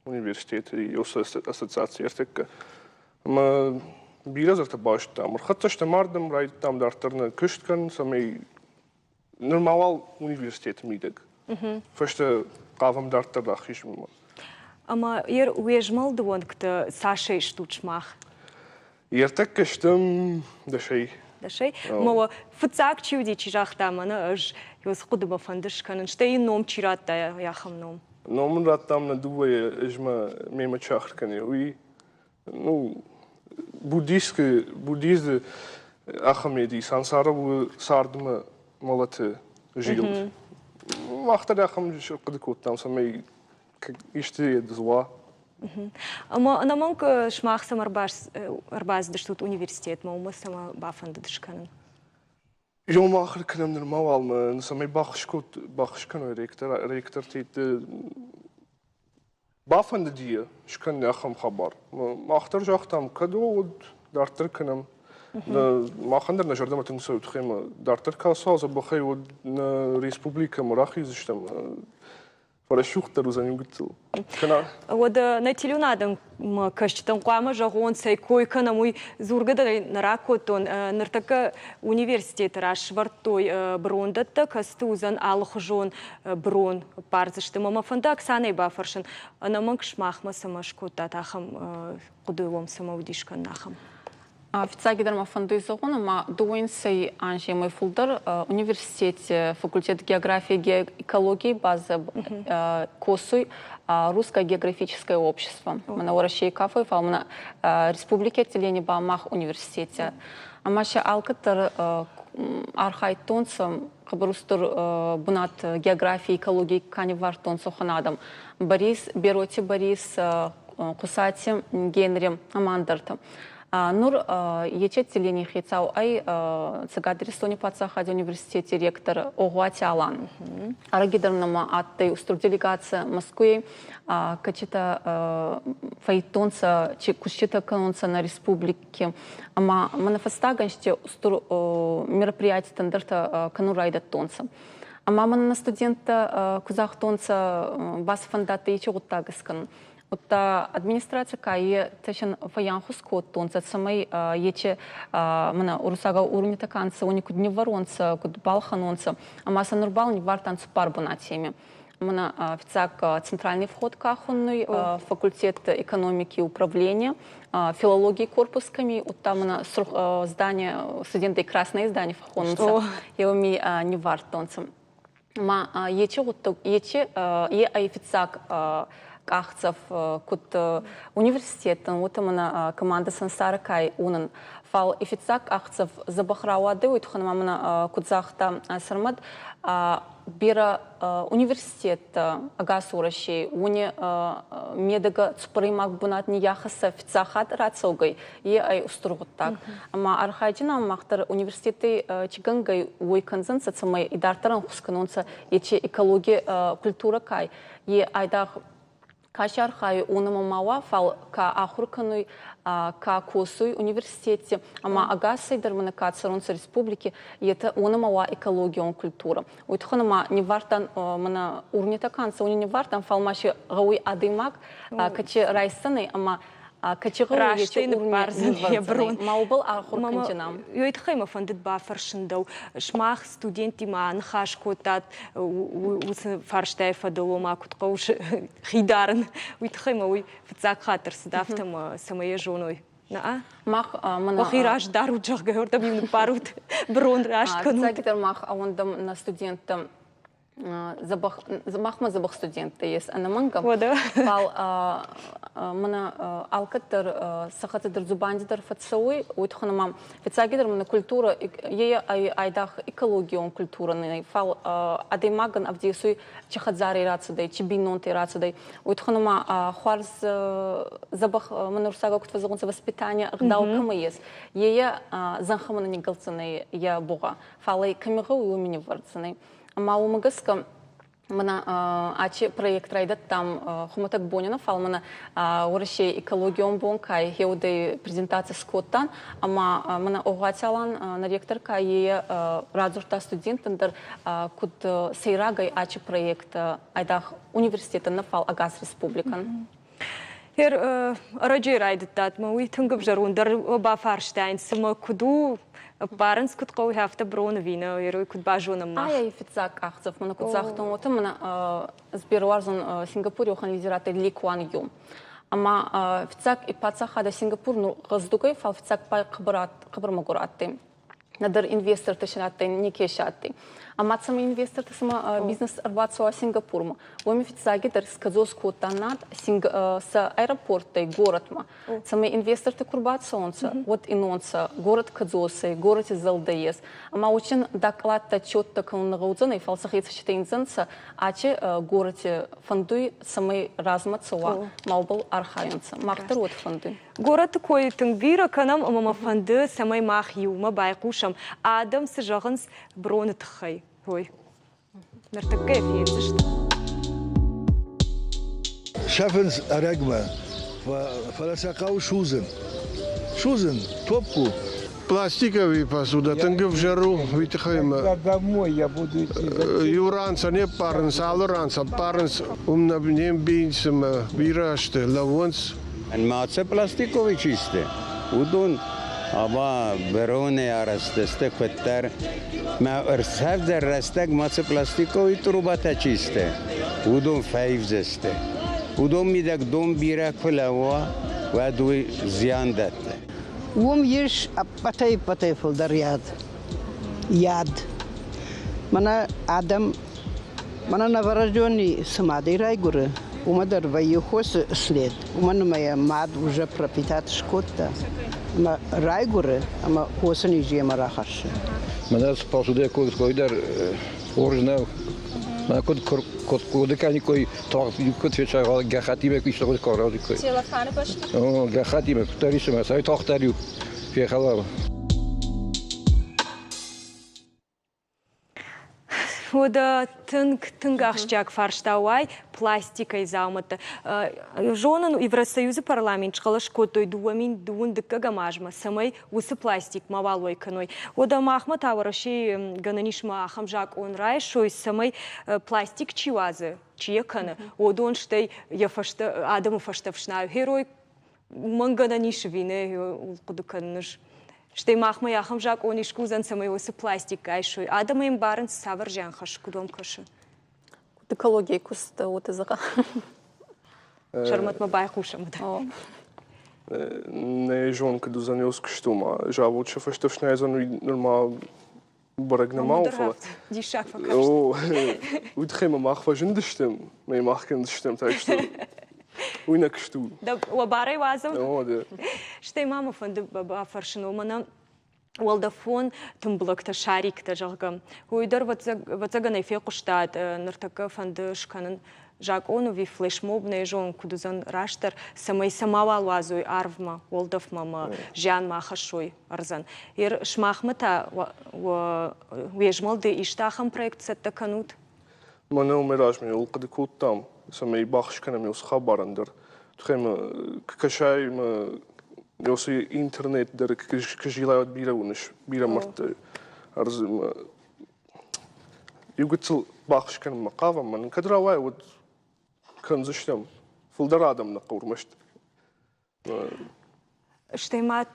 университеты уыцы ассоциаци ӕртӕккӕ. Ӕмӕ бирӕ дзырдтӕ базыдтам. Ӕрхӕццӕ стӕм ардӕм, райдыдтам дарддӕр нӕ куыст кӕнын, цӕмӕй нырма уал университеты мидӕг. Фӕстӕ хъавӕм дарддӕр рахизынмӕ. Ӕмӕ ер уе змӕлды уӕнгтӕ цасӕй стут сымах? Ертӕккӕ стӕм дӕсӕй. Дӕсӕй? Мӕ фыццаг чи уыди, чи загъта, мӕнӕ ӕз уыцы хъуыдымӕ фӕнды скӕнын, стӕй йын ном чи радта, ахӕм ном? Ном ын радтам нӕ дыууӕйы, ӕз мӕ мемӕ чи ахуыр кӕны, уый ну, буддистскы, буддизы ахӕм еди, сансара у цардмӕ мӕлӕты зилд. Мах дӕр ахӕм хъуыды кодтам, цӕмӕй исты уа. Ӕмӕ ӕнӕмӕнг сымах цӕмӕ ӕрбацыдыстут университетмӕ, уымӕ цӕмӕ бафӕндыд скӕнын? Иумӕ ахуыр кӕнӕм нырма уал мӕ цӕмӕй баххуыс кӕной ректор, ректортӕ Бафӕндыди йӕ скӕнын ахӕм хабар. Мах дӕр загътам, кӕд о, уӕд дарддӕр кӕнӕм. Махӕн дӕр нӕ зӕрдӕмӕ тынг цӕуы тыххӕй ӕмӕ дарддӕр кӕцы дзӕбӕхӕй, уӕд нӕ республикӕмӕ рахиздзыстӕм. Фӕрӕсугъддӕр уыдзӕн иу гыццыл. Кӕнӕ Уӕдӕ нӕ телеуынадӕммӕ кӕсджытӕн хъуамӕ зӕгъон, цӕй кой кӕнӕм, уый дзургӕ дӕр нӕ ракодтон. Ныртӕккӕ университеты раз сӕвӕрдтой брондӕттӕ, кӕцыты уыдзӕн алыхуызон брон ӕппардзысты. Мӕ мӕ фӕнды Оксанӕйы бафӕрсын, ӕнӕмӕнг сымахмӕ цӕмӕ скодтат ахӕм хъуыды уӕм цӕмӕ уыдис кӕнын ахӕм? Фиццагидӕр мӕ фӕндуй зӕгъун, ӕма дууинсӕй анземӕй фулдӕр университети факультет географии и экологии базӕ косуй Русское географическое общество. Мӕнӕ Уӕрӕсей кафой, фал мӕнӕ республики отделение ба мах университете. Ӕма сӕ алкӕддӕр архайдтонцӕ хъӕбӕр устур бунат географии, экологии ка ниввардтонцӕ уӕхӕн адӕм. Борис, Бероти Борис, Хъусати Генри ӕма ӕндӕртӕ. Нур ечи отделений хецау ӕй Цӕгат Иристони паддзахади университети ректор Огъуати Алан. Ӕрӕги дӕр нӕмӕ адтӕй устур делегаци Мӕскуй, кӕцитӕ фӕййидтонцӕ, куститӕ кӕнунцӕ нӕ республики. Ӕма мӕнӕ фӕстаг ӕнзти устур мероприятитӕн дӕртӕ кӕнун райдӕдтонцӕ. Ӕма мӕн нӕ студенттӕ ку загътонцӕ, бацфӕндадтӕй ечи гъуддаг искӕнун. Удта администраци ка е тӕсӕн фӕйанхус кодтонцӕ, цӕмӕй ечи мӕнӕ уруссагау урнитӕ ка нцӕ, уони куд ниввӕронцӕ, куд балхӕнонцӕ. Ӕма сӕ нур бал ниввардтан цуппар бунатеми. Мӕнӕ фиццаг центральный вход ка хуннуй, факультет экономики и управления, филологии корпус кӕми, удта мӕнӕ здание, студенты красное здание фӕххонунцӕ, еуми ниввардтонцӕ. Ма ечи гъуддаг, ечи е ӕй фиццаг къахдзӕф куд университеттӕн, уотӕ мӕнӕ командӕ Сансара кай унӕн. Фал и фиццаг къахдзӕф дзӕбӕх рауадӕй, уой туххӕн ма мӕнӕ куд загъта Сӕрмӕт, берӕ университеттӕ ӕгас Уӕрӕсей, уони медӕгӕ цуппӕрӕймаг бунат ниййахӕсса фиццаг хатт рацӕугӕй, е ӕй устур гъуддаг. Ӕма архайджи мах дӕр университети чи гӕнгӕй уой кӕндзӕнцӕ, цӕмӕй идарддӕр ӕнхус кӕнонцӕ ечи экологи культурӕ кай, е айдагъ ка си архайуй, уонӕмӕ ма уа, фал ка ахур кӕнуй, ка косуй университетти ӕма ӕгасӕй дӕр мӕнӕ ка цӕрунцӕ республики, етӕ уонӕмӕ уа экологион культурӕ. Уой туххӕн ӕма ниввардтан мӕнӕ урнитӕ ка нцӕ, уони ниввардтан, фал ма си гъӕуй адӕймаг, кӕци райсдзӕнӕй ӕма Растӕй ныппардзӕн йӕ брон. Ма уобӕл ахур кӕнджынам. Ёй тыххӕй мӕ фӕндыд бафӕрсын дӕу. Сымах студенттимӕ ныхас кодтат уыцы фарстайы фӕдыл, ома куыд хъӕуы хи дарын. Уый тыххӕй мӕ уый фыццаг хатт ӕрцыд афтӕ ӕмӕ цӕмӕй йӕ зоной. Наа? Мах мӕнӕ Уӕхи раст дарут, зӕгъгӕ, уырдӕм-иу ныппарут, брон раст кӕнут. Фыццагидӕр мах ӕууӕндӕм нӕ студенттӕм дзӕбӕх махмӕ дзӕбӕх студенттӕ ес ӕнӕмӕнгӕ. Фал мӕнӕ алкӕддӕр сӕ хӕццӕ дӕр дзубанди дӕр фӕццӕуй, уой туххӕн ӕма фиццагидӕр мӕнӕ культурӕ е ӕй айдагъ экологион культурӕ нӕй, фал адӕймагӕн ӕвдесуй, чи хӕдзарӕй рацудӕй, чи бийнонтӕй рацудӕй. Уой туххӕн ӕма хуарз дзӕбӕх мӕнӕ уруссагау куд фӕззӕгъунцӕ воспитание ӕгъдау кӕмӕ ес, е зӕнхӕмӕ нӕ ниггӕлдзӕнӕй е бугъа. Фал ӕй кӕми гъӕуй, уоми ниввӕрдзӕнӕй. Ӕма уомӕ гӕсгӕ мӕнӕ ачи проект райдӕдтам хумӕтӕг бонӕн, фал мӕнӕ Уӕрӕсей экологион бон кай хеудӕй презентаци скодтан, ӕма мӕнӕ Огъуати Алан нӕ ректор ка е радзурдта студенттӕн дӕр, куд сӕйрагӕй ачи проект айдагъ университетӕн нӕ, фал ӕгас республикӕн. Хер ӕрӕджы райдыдтат мӕ уый тынг ӕвзӕр дӕр бафарстаин, цымӕ куыд у, ӕппарынц куыд хъӕуы, афтӕ броны ӕви нӕ, ерой куыд базонӕм мах? Ай фыццаг къахдзӕф мӕнӕ куыд загътон, уотӕ мӕнӕ ӕз берӕ уарзун Сингапури уӕхӕн лидератор Ли Куан Ю. Ӕма фиццаг паддзахадӕ Сингапур ну гъӕздугӕй, фал фиццаг бай хъӕбӕр мӕгур адтӕй. Нӕдӕр инвестортӕ си адтӕй, неке си адтӕй. Ӕма цӕмӕй инвестортӕ цума бизнес ӕрбацӕуа Сингапурмӕ, уоми фиццагидӕр скӕдзос кодта над сӕ аэропорттӕй городмӕ. Цӕмӕй инвестортӕ ку рбацӕуонцӕ, уӕд инонцӕ город кӕдзосӕй, городи зӕлдӕ ес. Ӕма очень докладтӕ, отчеттӕ кӕнун нӕ гъӕудзӕнӕй, фал сӕхе цӕститӕ индзӕнцӕ, ачи городи фӕндуй, цӕмӕй размӕ цӕуа, ма уобӕл архайунцӕ. Мах дӕр уӕд фӕндуй. Горӕты кой тынг бирӕ кӕнӕм ӕмӕ мӕ фӕнды, цӕмӕй мах иумӕ байхъусӕм, адӕм цы зӕгъынц броны тыххӕй. Ой, ныртӕккӕ фендзысты. Сӕфынц ӕрӕгмӕ, фӕлӕ сӕ хъӕуы судзын. Судзын, топп у. Пластиковый посуда тынг ӕвзӕр у, уый тыххӕй ӕмӕ иу ран сӕ не ппарынц, алы ран сӕ ппарынц, уым нӕ не мбийынц ӕмӕ бирӕ сты, лӕууынц. Ма пластиковый чисты, уыдон ӕмӕ быронӕй арӕзт сты куыддӕр. Мӕ ӕрцӕвдӕр рӕстӕг ма цы пластиковый трубатӕ чисты, уыдон фӕивдзысты. Уыдон мидӕг дон бирӕ куы лӕууа, уӕд уый зиан дӕтты. Уым ис ӕппӕтӕй-ӕппӕтӕй фылдӕр яд. Яд. Мӕнӕ адӕм, мӕнӕ новорожденный цы мадӕй райгуыры, уымӕ дӕр вӕййы хосы след. Уымӕн ӕмӕ йӕ мад уже пропитат скодта. Ӕмӕ райгуыры ӕмӕ хосы низ йемӕ рахӕссы. Мӕнӕ посудӕ кодтой дӕр хорз нӕу. Мӕ куыд куыд хъуыды кӕниккой, тагъд куыд фесӕгъал гӕххӕттимӕ куы исты куы Целлофаны бӕсты? О, гӕххӕттимӕ куыддӕр исы мӕ сӕй тагъддӕр-иу фехӕла. Уӕдӕ тынг, тынг ахсджиаг фарста уай пластикӕй дзаумӕттӕ. Зонын, Евросоюзы парламент схъӕлӕс кодтой 2000 дыккӕгӕм азмӕ, цӕмӕй уыцы пластик мауал уӕй кӕной. Уӕдӕ махмӕ та Уӕрӕсейы гӕнӕн ис ма ахӕм закъон райсой, цӕмӕй пластик чи уадзы, чи йӕ кӕны, уыдон стӕй йӕ фӕстӕ адӕмы фӕстӕ фснайы герой уымӕн гӕнӕн ис ӕви нӕ хъуыды кӕныныс? Стӕй махмӕ ахӕм закъон искуы уыдзӕн, цӕмӕй уыцы пластик айсой. Адӕм ӕй ӕмбарынц, цавӕр зиан хӕссы, куыд уӕм кӕсы? Куыд экологийы куыст уыты зӕгъа. Сӕрмӕтмӕ байхъусӕм. Нӕ зон, куыд уыдзӕн ес куыст, уымӕ. Завод сӕ фӕстӕ фснайдзӕн, уый нырма бӕрӕг нӕма у, фӕлӕ. Диссаг фӕкаст. Уый тыххӕй ма мах фӕзындыстӕм, мӕ мах кӕндзыстӕм, так что уый нӕ куыст у. Уӕ барӕй уадзӕм? Стӕй ма мӕ фӕнды бафӕрсын, мӕнӕ уӕлдӕфон тымбылӕгтӕ, шариктӕ, зӕгъгӕ. Уый дӕр ӕвӕццӕгӕнӕй фехъуыстат, ныртӕккӕ фӕнды скӕнын закъон ӕви флешмоб, нӕ зонын, куыд уыдзӕн растдӕр, цӕмӕй сӕ мауал уадзой арвмӕ, уӕлдӕфмӕ ӕмӕ зиан ма хӕссой ӕрдзӕн. Сымахмӕ та уе змӕлды исты ахӕм проект цӕттӕ кӕнут? Мӕнӕ уымӕй размӕ йыл хъуыды кодтам, цӕмӕй баххуыс кӕнӕм уыцы хабарӕн дӕр. Тыххӕй мӕ кӕсай мӕ уыцы интернет дӕр куы зилай, уӕд бирӕ уыныс, бирӕ мӕрдты ӕрдзы иу гыццыл баххуыс кӕнынмӕ хъавӕм, мӕн кӕд рауайа, уӕд кӕндзыстӕм. Фылдӕр адӕм нӕ хъӕуы ӕрмӕст. Стӕй ма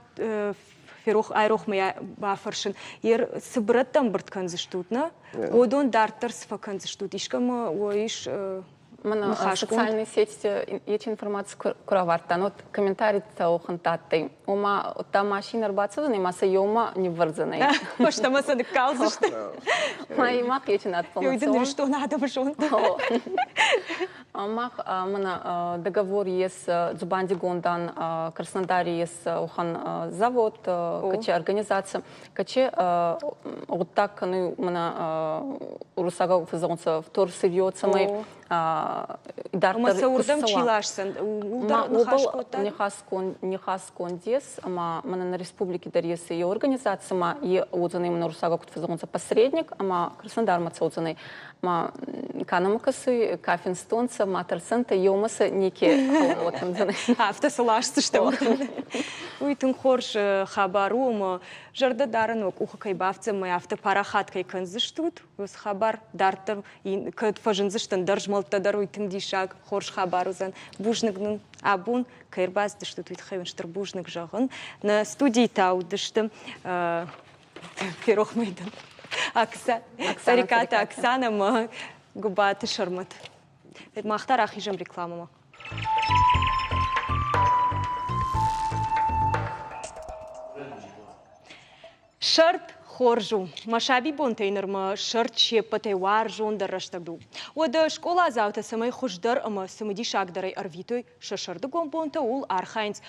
ферох айрох мӕ бафӕрсын, цы бырӕттӕ ӕмбырд кӕндзыстут, нӕ? Уыдон дарддӕр цы фӕкӕндзыстут? Искӕмӕ уӕ ис Социальные сети эти информаци куы равардтан, вот комментаритӕ охынтадтӕй. Ома, та машина ӕрбацӕудзӕн, ӕмӕ сӕ еумӕ ниввӕрдзӕнӕй. Фӕстӕмӕ сӕ ныккалдзысты. Ма имах ечи над Ой, дын Ирыстон адӕмы зонд. Мах мына договор ес дзубандигондан Краснодаре ес ухан завод, каче организация, каче гъуддаг кӕнуй мына уруссагау фӕззӕгъунцӕ вторсырье, цӕмӕй Ӕмӕ сӕ уырдӕм чи ласдзӕн, ууыл дӕр ныхас кодтай? Нихасгонд ес, ӕма мӕнӕ нӕ республики дӕр ес е организаци, ма е уодзӕнӕй мӕнӕ уруссагау куд фӕззӕгъунцӕ посредник, ӕма Краснодармӕ цӕудзӕнӕй. Ма ка нӕмӕ кӕсуй, ка финстонцӕ, ма тӕрсӕнтӕ, еумӕ сӕ неке халӕн кӕндзӕнӕй. Афтӕ сӕ ласдзыстӕм. Уый тынг хорз хабар у, ӕмӕ зӕрдӕ дарын уӕ къухы кӕй бафтдзӕн, ӕмӕ афтӕ парахат кӕй кӕндзыстут, уыцы хабар дарддӕр кӕд фӕзындзысты ӕндӕр змӕлдтӕ дӕр, уый тынг диссаг хорз хабар уыдзӕн. Бузныг нын абон кӕй ӕрбацыдыстут, уый тыххӕй уын стыр бузныг зӕгъын. Нӕ студийы та уыдысты ферох мӕ дӕн. Цӕрикъаты Оксана ӕмӕ Гуыбаты Сӕрмӕт. Мах та рахизӕм рекламӕмӕ. Сӕрд хорз у. Мӕ сабибонтӕй нырмӕ сӕрд се ппӕтӕй уарзондӕр рӕстӕг у. Уӕдӕ скъоладзаутӕ цӕмӕй хуыздӕр ӕмӕ цымыдисагдӕрӕй ӕрвитой сӕ сӕрдыгон бонтӕ, ууыл архайынц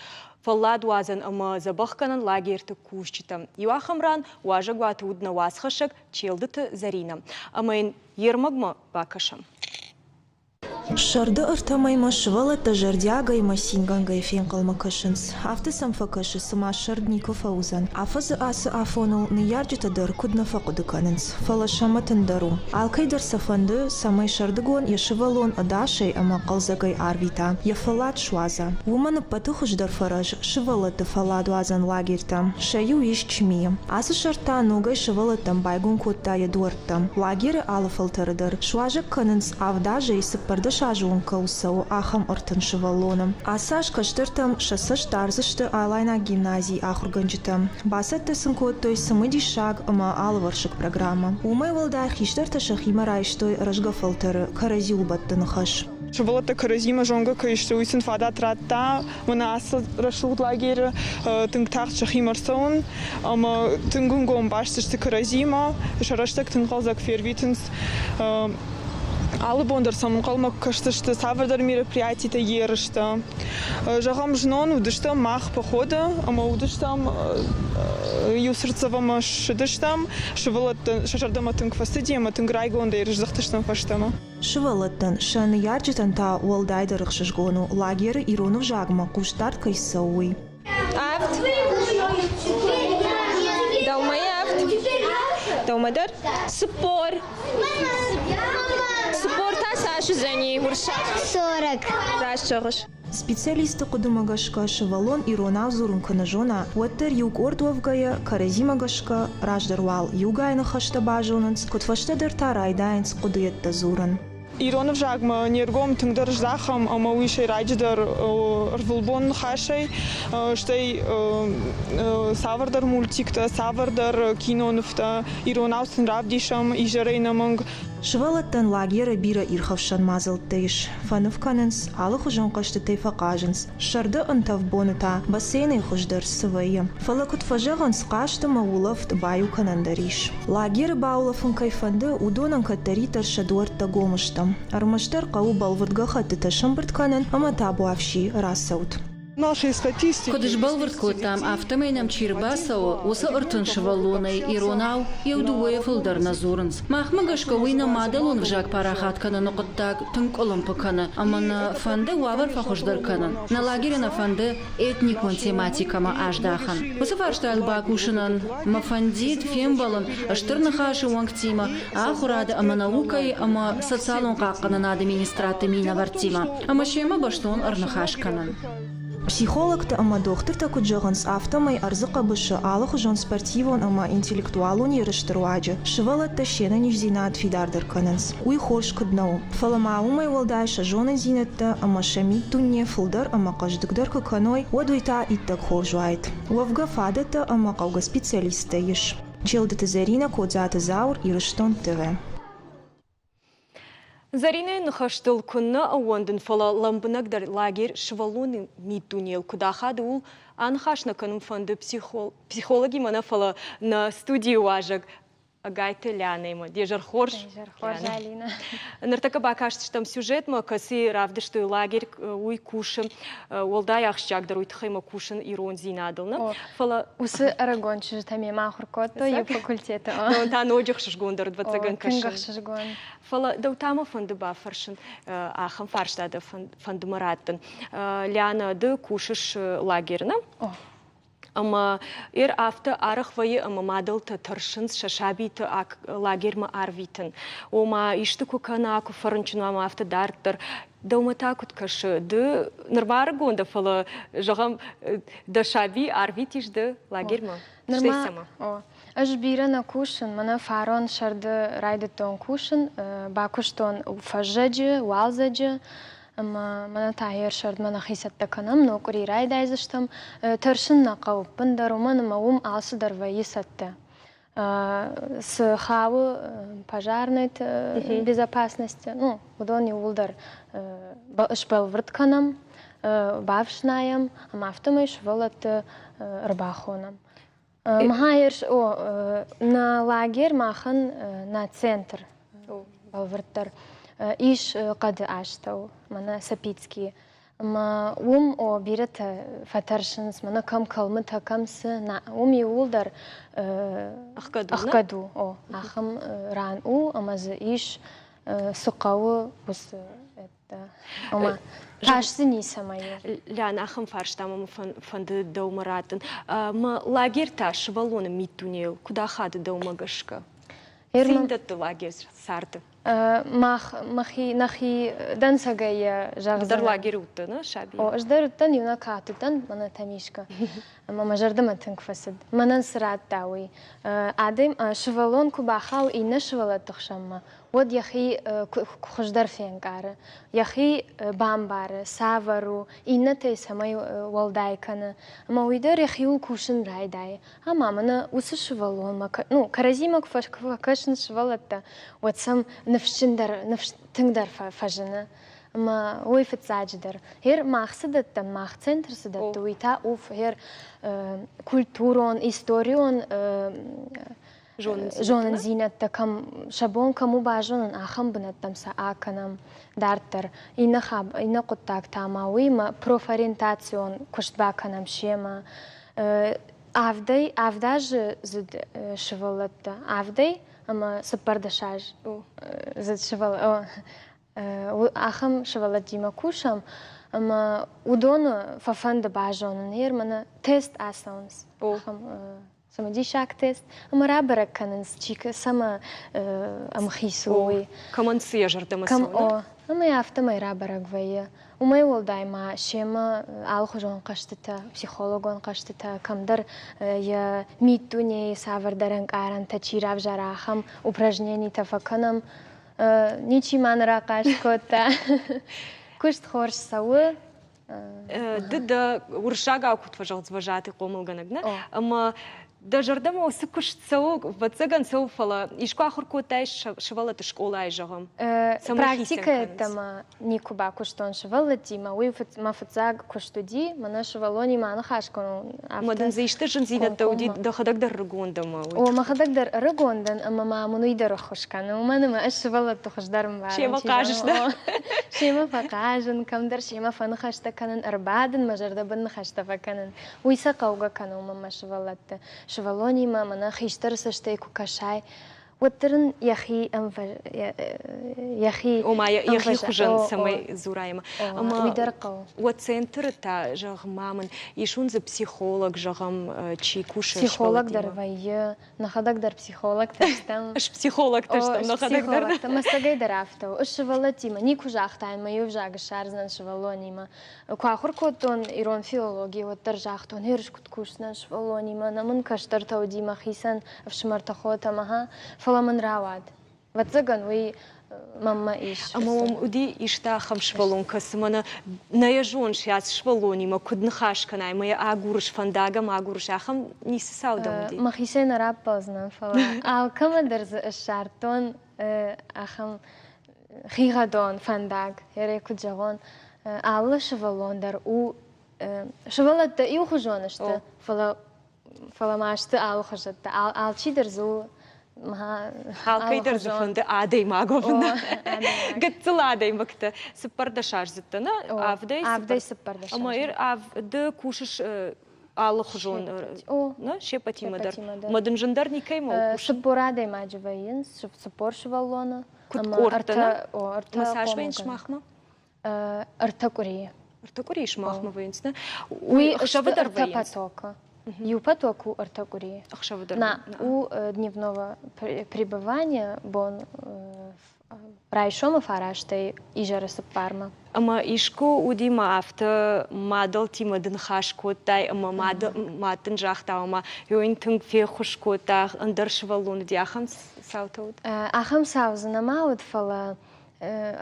фӕлладуадзӕн ӕмӕ дзӕбӕхгӕнӕн лагерьты кусджытӕ. Иу ахӕм ран уазӕгуаты уыд нӕ уацхӕссӕг Челдыты Зӕринӕ. Ӕмӕ йын йе рмӕгмӕ бакӕсӕм. Сӕрды ӕртӕмӕймӕ сывӕллӕттӕ зӕрдиагӕй ӕмӕ цингӕнгӕй фенхъӕлмӕ кӕсынц. Афтӕ сӕм фӕкӕсы, цыма сӕрд никуы фӕуыдзӕн. Афӕдзы ацы афоныл ныййарджытӕ дӕр куыд нӕ фӕхъуыды кӕнынц, фӕлӕ сӕ мӕт ӕндӕр у. Алкӕй дӕр сӕ фӕнды, цӕмӕй сӕрдыгон йӕ сывӕллон ӕдасӕй ӕмӕ хъӕлдзӕгӕй арвита, йӕ фӕллад суадза. Уымӕн ӕппӕты хуыздӕр фӕрӕз сывӕллӕтты фӕлладуадзӕн лагерьтӕ. Сӕ иу ис Чмийы. Ацы сӕрд та ногӕй сывӕллӕттӕн байгом кодта йӕ дуӕрттӕ. Лагеры алы фӕлтӕры дӕр суазӕг кӕнынц авд азӕй 14 азы онг кӕуыл цӕуы, ахӕм 30 сывӕллоны. Ацы аз кӕстӕртӕм сӕ цӕст дардзысты Алайнаг гимназийы ахуыргӕнджытӕ. Бацӕттӕ сын кодтой цымыдисаг ӕмӕ алывӕрсыг программӕ. Уымӕй уӕлдай хистӕртӕ сӕхимӕ райстой рӕзгӕ фӕлтӕры кӕрӕдзиуыл бӕттыны хӕс. Сывӕллӕттӕ кӕрӕдзимӕ зонгӕ кӕй сты, уый сын фадат радта мӕнӕ ацы рӕсугъд лагеры тынг тагъд сӕхимӕ ӕрцӕуын ӕмӕ тынг ӕнгом баст сты кӕрӕдзимӕ, сӕ рӕстӕг тынг хъӕлдзӕг фервитынц. Алы бон дӕр сӕм ӕнхъӕлмӕ кӕсдзысты цавӕрдӕр мероприятитӕ, ерыстӕ. Зӕгъӕм, знон уыдыстӕм мах походы ӕмӕ уыдыстӕм иу цыртдзӕвӕнмӕ ссыдыстӕм, сывӕллӕттӕ сӕ зӕрдӕмӕ тынг фӕцыди ӕмӕ тынг райгондӕй рыздӕхтыстӕм фӕстӕмӕ. Сывӕллӕттӕн, сӕ ныййарджытӕн та уӕлдайдӕр ӕхсызгон у, лагеры ирон ӕвзагмӕ хъусдард кӕй цӕуы, уый. Авд. Дӕумӕ авд. Дӕумӕ дӕр? 40. 40 та цас уыдзӕни уырыссаг? 40. Раст зӕгъыс. Специалистты хъуыдымӕ гӕсгӕ, сывӕллон иронау дзурын куы нӕ зона, уӕддӕр иу къорд уӕвгӕйӕ, кӕрӕдзимӕ гӕсгӕ, раздӕр уал иугай ныхӕстӕ базонынц, куыд фӕстӕдӕр та райдайынц хъуыдыйӕдтӕ дзурын. Ирон ӕвзагмӕ не ргом тынгдӕр здахӕм ӕмӕ уый сӕйраджыдӕр ӕрвылбон ныхасӕй, стӕй цавӕрдӕр мультиктӕ, цавӕрдӕр кинонывтӕ иронау сын равдисӕм изӕрӕй нӕмӕнг. Сывӕллӕттӕн лагеры бирӕ ирхӕфсӕн мадзӕлттӕ ис. Фӕныв кӕнынц, алыхуызон хъӕзтытӕй фӕхъазынц. Сӕрды ӕнтӕф боны та бассейнӕй хуыздӕр цы вӕййы. Фӕлӕ куыд фӕзӕгъынц, хъазт ӕмӕ улӕфт баиу кӕнӕн дӕр ис. Лагеры баулӕфын кӕй фӕнды, уыдонӕн кӕддӕриддӕр сӕ дуӕрттӕ гом сты. Ӕрмӕстдӕр хъӕуы бӕлвырд гӕххӕттытӕ сӕмбырд кӕнын ӕмӕ табуафси рацӕут. Куыд сбӕлвырд кодтам, афтӕмӕй нӕм чи рбацӕуы, уыцы 30 сывӕллонӕй иронау иу дыууӕйӕ фылдӕр нӕ дзурынц. Махмӕ гӕсгӕ уый нӕ мадӕлон ӕвзаг парахат кӕныны хъуыддаг тынг къуылымпы кӕны ӕмӕ нӕ фӕнды уавӕр фӕхуыздӕр кӕнын. Нӕ лагеры нӕ фӕнды этникон тематикӕмӕ аздахын. Уыцы фарстайыл бакусынӕн мӕ фӕндид фембӕлын Стыр Ныхасы уӕнгтимӕ, ахуырады ӕмӕ наукӕйы ӕмӕ социалон хъахъхъӕнынады министрадты минӕвӕрттимӕ ӕмӕ семӕ бӕстон ӕрныхас кӕнын. Психологтӕ ӕмӕ дохтыртӕ куыд зӕгъынц, афтӕмӕй ӕрдзы хъӕбысы алыхуызон спортивон ӕмӕ интеллектуалон ерысты руаджы сывӕллӕттӕ се нӕниздзинад фидардӕр кӕнынц. Уый хорз куыд нӕ у, фӕлӕ ма уымӕй уӕлдай сӕ зонындзинӕдтӕ ӕмӕ сӕ миддуне фылдӕр ӕмӕ хъӕздыгдӕр куы кӕной, уӕд уый та иттӕг хорз уаид. Уӕвгӕ фадӕттӕ ӕмӕ хъӕугӕ специалисттӕ ис. Челдыты Зӕринӕ, Кодзаты Зауыр, Ирыстон ТВ. Зӕринӕйы ныхӕстыл куыннӕ ӕууӕндын, фӕлӕ лӕмбынӕгдӕр лагерь сывӕллоны миддунейыл куыд ахады, ууыл аныхас нӕ кӕнын фӕнды психологимӕ нӕ, фӕлӕ нӕ студийы уазӕг Ӕгайты Лианӕимӕ. Де зӕр хорз. Де зӕр хорз, Алина. Ныртӕккӕ бакастыстӕм сюжетмӕ, кӕцыйы равдыстой лагерь, уый кусы. Уӕлдай ахсджиагдӕр уый тыххӕй мӕ кусын ирондзинадыл. Нӕ? Фӕлӕ уыцы ӕрыгон чызджытӕ мемӕ ахуыр кодтой иу факультеты. Та ноджы ӕхсызгондӕр ӕвӕццӕгӕн кӕсын. Тынг ӕхсызгон. Фӕлӕ дӕу та мӕ фӕнды бафӕрсын, ахӕм фарста дӕ фӕнды мӕ раттын. Лиана, ды кусыс лагеры, нӕ? Ӕмӕ эр афтӕ арӕх вӕййы, ӕмӕ мадӕлтӕ тӕрсынц сӕ сабиты лагермӕ арвитын. Ома, исты куы кӕна, куы фӕрынчын уа, ӕмӕ афтӕ дарддӕр. Дӕумӕ та куыд кӕсы? Ды нырма ӕрыгон дӕ, фӕлӕ, зӕгъӕм, дӕ саби арвитис ды лагермӕ? Нырма, о, ӕз бирӕ нӕ кусын, мӕнӕ фарон сӕрды райдыдтон кусын, бакуыстон фӕззӕджы, уалдзӕджы, ӕмӕ мӕнӕ та йе рсӕрдмӕ нӕхи цӕттӕ кӕнӕм, ног къуыри райдайдзыстӕм. Тӕрсын нӕ хъӕуы ӕппындӕр, уымӕн ӕмӕ уым алцыдӕр вӕййы цӕттӕ. Цы хауы пожарной безопасности, ну, уыдон иууылдӕр сбӕлвырд кӕнӕм, бафснайӕм ӕмӕ афтӕмӕй сывӕллӕтты ӕрбахонӕм. Махаерс, о, нӕ лагерь махӕн нӕ центр бӕлвырддӕр ис хъӕды астӕу, мӕнӕ Сапицкийы. Ӕмӕ уым, о, бирӕтӕ фӕтӕрсынц, мӕнӕ кӕм кӕлмытӕ, кӕм цы, нӕ, уым иууылдӕр ӕхгӕд у, о, ахӕм ран у, ӕмӕ дзы ис, цы хъӕуы, уыцы Ома, тас дзы ницӕмӕй у. Лиан, ахӕм фарста мӕ фӕнды дӕумӕ раттын. Мӕ лагерь та сывӕллоны миддунейыл куыд ахады дӕумӕ гӕсгӕ? Цин дӕтты лагерь царды? Мах мӕхи нӕхи дӕнцӕгӕй йӕ зӕгъдзынӕн. Дӕр лагеры уыдтӕ, нӕ, саби? О, ӕз дӕр уыдтӕн, иунӕг хатт уыдтӕн, мӕнӕ Тамишка. Ӕмӕ мӕ зӕрдӕмӕ тынг фӕцыд. Мӕнӕн цы радта, уый. Адӕм, сывӕллон куы бахауы иннӕ сывӕллӕтты хсӕнмӕ, уӕд йӕхи хуыздӕр фенкъары, йӕхи бамбары, цавӕр у, иннӕтӕй цӕмӕй уӕлдай кӕны. Ӕмӕ уый дӕр йӕхиуыл кусын райдайы. Ӕмӕ мӕнӕ уыцы сывӕллонмӕ, ну, кӕрӕдзимӕ куы фӕкӕсынц сывӕллӕттӕ, уӕд сӕм ныфсджындӕр, ныфс тынгдӕр фӕзыны. Ӕмӕ уый фыццаджыдӕр. Гъер мах цы дӕттӕм, мах центр цы дӕтты, уый та у гъер культурон, историон зонындзинӕдтӕ кӕм сӕ бон кӕм у базонын, ахӕм бынӕттӕм сӕ акӕнӕм дарддӕр. Иннӕ, иннӕ хъуыддаг та ма уыимӕ профориентацион куыст бакӕнӕм семӕ. Авдӕй авд азы дзыд сывӕллӕттӕ, авдӕй ӕмӕ 14 аз дзыд сывӕллӕттӕ ахӕм сывӕллӕттимӕ кусӕм, ӕмӕ уыдоны фӕфӕнды базонын, ер мӕнӕ тест ацӕуынц. Ахӕм. Цымыдисаг тест ӕмӕ рабӕрӕг кӕнынц, чи цӕмӕ ӕмхиц у, уый. Кӕмӕн цы йӕ зӕрдӕмӕ цӕуы? Ӕмӕ афтӕмӕй рабӕрӕг вӕййы. Уымӕй уӕлдай ма семӕ алыхуызон хъӕзтытӕ, психологон хъӕзтытӕ, кӕмдӕр йӕ миддунейы цавӕрдӕр ӕнкъарӕнтӕ чи равзара, ахӕм упражненитӕ фӕкӕнӕм. Ничи ма нӕ рахъаст кодта. Куыст хорз цӕуы. Ды дӕ уырыссагау куыд фӕзӕгъынц вожатый хъомылгӕнӕг, нӕ? Ӕмӕ дӕ зӕрдӕмӕ уыцы куыст цӕуы, ӕвӕццӕгӕн цӕуы, фӕлӕ искуы ахуыр кодтай сывӕллӕтты скъолайы, зӕгъӕм? Практикӕ йеддӕмӕ никуы бакуыстон сывӕллӕттимӕ. Уый мӕ фыццаг куыст уыди, мӕнӕ сывӕллонимӕ аныхас кӕнон. Ӕмӕ дын дзы исты зындзинӕдтӕ уыди, дӕхӕдӕг дӕр ӕрыгон дӕ ӕмӕ О, мӕхӕдӕг дӕр ӕрыгон дӕн ӕмӕ ма мын уый дӕр ӕххуыс кӕны, уымӕн ӕмӕ ӕз сывӕллӕтты хуыздӕр ӕмбарын. Семӕ хъазыс дӕ? Семӕ фӕхъазын, кӕмдӕр семӕ фӕныхӕстӕ кӕнын, ӕрбадын, мӕ зӕрдӕбын ныхӕстӕ фӕкӕнын. Уый сӕ хъӕугӕ кӕны уымӕн мӕ сывӕллӕтты. Сывӕллонимӕ мӕнӕ хистӕры цӕстӕй куы кӕсай, уӕддӕр ын йӕхи йӕхи Ома йӕхи хуызӕн цӕмӕй дзурай ӕмӕ ӕмӕ уый дӕр хъӕуы. Уӕ центры та, зӕгъ ма мын, ис уын дзы психолог, зӕгъӕм, чи кусы Психолог дӕр вӕййы, нӕхӕдӕг дӕр психологтӕ стӕм. Психологтӕ стӕм нӕхӕдӕг дӕр. Мӕстӕгӕй дӕр афтӕ у. Сывӕллӕттимӕ никуы загътаин, мӕ иу ӕвзаг ссардзынӕн сывӕллонимӕ. Куы ахуыр кодтон ирон филологи, уӕддӕр загътон, ерыс куыд кусдзынӕн сывӕллонимӕ, нӕ мын кӕстӕртӕ уыди мӕхицӕн, ӕфсымӕртӕ, хотӕ ӕмӕ фӕлӕ мын рауад. Ӕвӕццӕгӕн, уый мӕнмӕ ис. Ӕмӕ уӕм уыди исты ахӕм сывӕллон, кӕцы мӕнӕ нӕ йӕ зоныс, ацы сывӕллонимӕ куыд ныхас кӕнай, ӕмӕ йӕ агурыс, фӕндаг ӕм агурыс, ахӕм ницы цау дӕм уыди? Мӕхицӕй нӕ раппӕлдзынӕн, фӕлӕ алкӕмӕ дӕр дзы ссардтон ахӕм хигъӕдон фӕндаг, ерӕй куыд зӕгъон, алы сывӕллон дӕр у сывӕллӕттӕ иухуызон сты, фӕлӕ фӕлӕ ма сты алыхуызӕттӕ. Алчидӕр дзы у Алкӕй дӕр дзы фӕнды адӕймаг уӕвын. Гыццыл адӕймӕгтӕ цыппӕрдӕсаздзыдтӕ, нӕ? Авдӕй Авдӕй цыппӕрдӕс. Ӕмӕ ды кусыс алыхуызон нӕ, се ппӕтимӕ дӕр. Ӕмӕ дын зындӕр никӕимӕ у кусын? 40 адӕймаджы вӕййынц, 40 сывӕллоны. Куыд къордтӕ, нӕ? Ӕмӕ цас вӕййынц сымахмӕ? Ӕртӕ къуырийы. Ӕртӕ къуырийы сымахмӕ вӕййынц, нӕ? Уый ӕхсӕвы дӕр ӕртӕ потокы. Иу поток у ӕртӕ къуырийы. Ӕхсӕвы дӕр? На, у дневного пребывания бон райсомы фарастӕй изӕры цыппармӕ. Ӕмӕ искуы уыди ма афтӕ мадӕлтимӕ ды ныхас кодтай ӕмӕ мад дын загъта, ома йын тынг феххуыс кодта, ӕндӕр сывӕллон уыди, ахӕм цаутӕ уыд? Ахӕм цау дзы нӕма уыд, фӕлӕ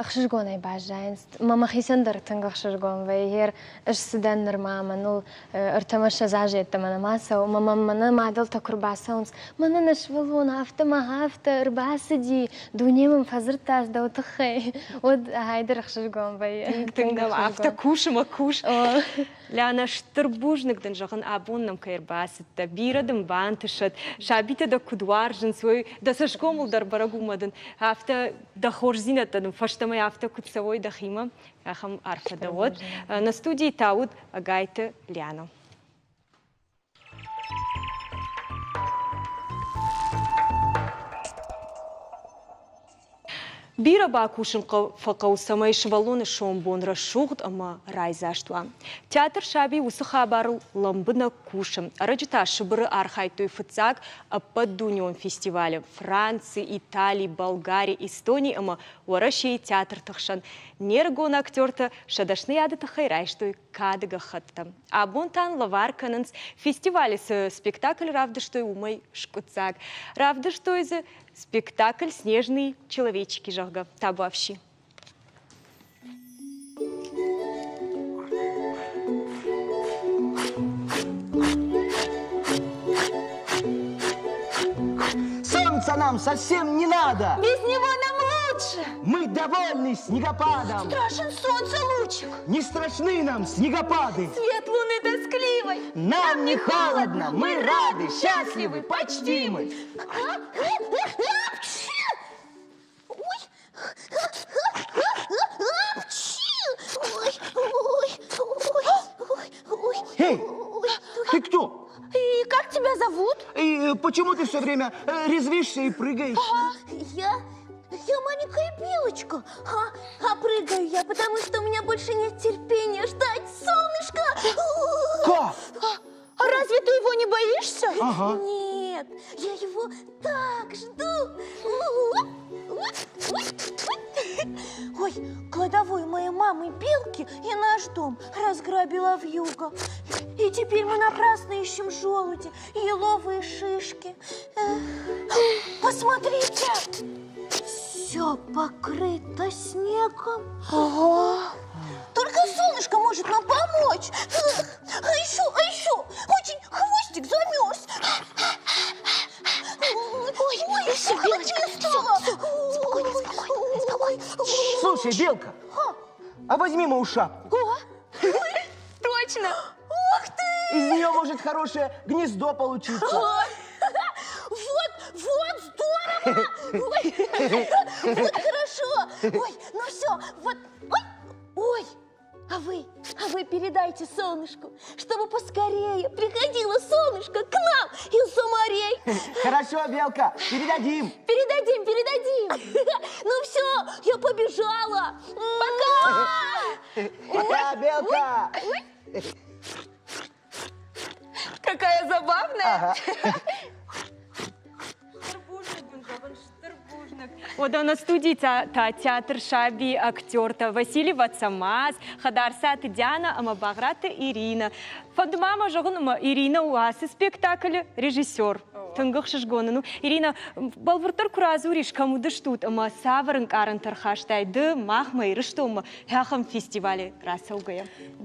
ӕхсызгонӕй баззайынц. Мӕ мӕхицӕн дӕр тынг ӕхсызгон вӕййы. Ӕз цыдӕн нырма мӕныл ӕртӕмӕ ссӕдз азы йеддӕмӕ нӕма цӕуы. Мӕ мӕм мӕнӕ мадӕлтӕ куы рбацӕуынц, мӕнӕ нӕ сывӕллон афтӕ мӕ афтӕ ӕрбацыди, дуне мын фӕдзырдта дӕу тыххӕй, уӕд гьайдӕр ӕхсызгон вӕййы. Тынг дӕм афтӕ кус ӕмӕ кус. Лянӕ, стыр бузныг дын зӕгъын, абон нӕм кӕй ӕрбацыдтӕ. Бирӕ дын бантысӕд. Сабитӕ дӕ куыд уарзынц, уый дӕ цӕсгомыл дӕр бӕрӕг у мӕ дын афтӕ дӕ хорздзинӕдтӕ дын фӕстӕмӕ афтӕ куыд цӕуой дӕхимӕ, ахӕм арфӕ дӕ уӕд. Нӕ студийы та уыд Ӕгайты Лиана. Бирӕ бакусын фӕхъӕуы, цӕмӕй сывӕллоны сомбон рӕсугъд ӕмӕ райдзаст уа. Театр «Саби» уыцы хабарыл лӕмбынӕг кусы. Ӕрӕджы та Сыбыры архайдтой фыццаг ӕппӕтдунеон фестивалы Франци, Итали, Болгари, Эстони ӕмӕ Уӕрӕсейы театрты хсӕн не рыгон актертӕ сӕ дӕсныйады тыххӕй райстой кады гӕххӕттӕ. Абон та лӕвар кӕнынц фестивалы цы спектакль равдыстой, уымӕй скъуыддзаг. Равдыстой дзы спектакль «Снежные человечки», зӕгъгӕ, табуафси. Солнца нам совсем не надо! Без него нам лучше! Мы довольны снегопадом! Страшен солнце лучик! Не страшны нам снегопады! Свет луны тоскливой! Нам не холодно, мы рады, счастливы, почти мы! Ой! Ой, ой, ой, ой, Эй, ты кто? И как тебя зовут? И почему ты все время резвишься и прыгаешь? А, я... Я маленькая белочка. А, а прыгаю я, потому что у меня больше нет терпения ждать солнышко. Как? А, а разве ты его не боишься? Ага. Нет. Я его так жду. Ой, кладовую моей мамы белки и наш дом разграбила вьюга. И теперь мы напрасно ищем желуди и еловые шишки. Посмотрите, все покрыто снегом. Ого! Только солнышко может нам помочь. А еще, а еще, очень хвостик замерз. Ой, ой, все, Белочка, все, все, спокойно, спокойно, спокойно. Слушай, Белка, а возьми мою шапку. Точно! Ух ты! Из нее может хорошее гнездо получиться. Вот, вот, здорово! Ой, вот хорошо! Ой, ну все, вот, ой, ой, а вы передайте солнышку, чтобы поскорее приходило солнышко к нам из-за морей. Хорошо, Белка, передадим. Передадим, передадим. Ну все, я побежала. Пока! Пока, Белка! Ой. Какая забавная! Ага. Уӕдӕ нӕ студийы та театр Саби актертӕ Василий Вацамаз, Хӕдарцаты Диана ӕмӕ Багъраты Ирина. Фӕнды ма мӕ зӕгъын, ӕмӕ Ирина у ацы спектаклы режиссер. Тынг ӕхсызгон ын у. Ирина, бӕлвырддӕр куы радзурис, кӕм уыдыстут ӕмӕ цавӕр ӕнкъарӕнтӕ ӕрхастай ды махмӕ Ирыстонмӕ ахӕм фестивалы рацӕугӕйӕ?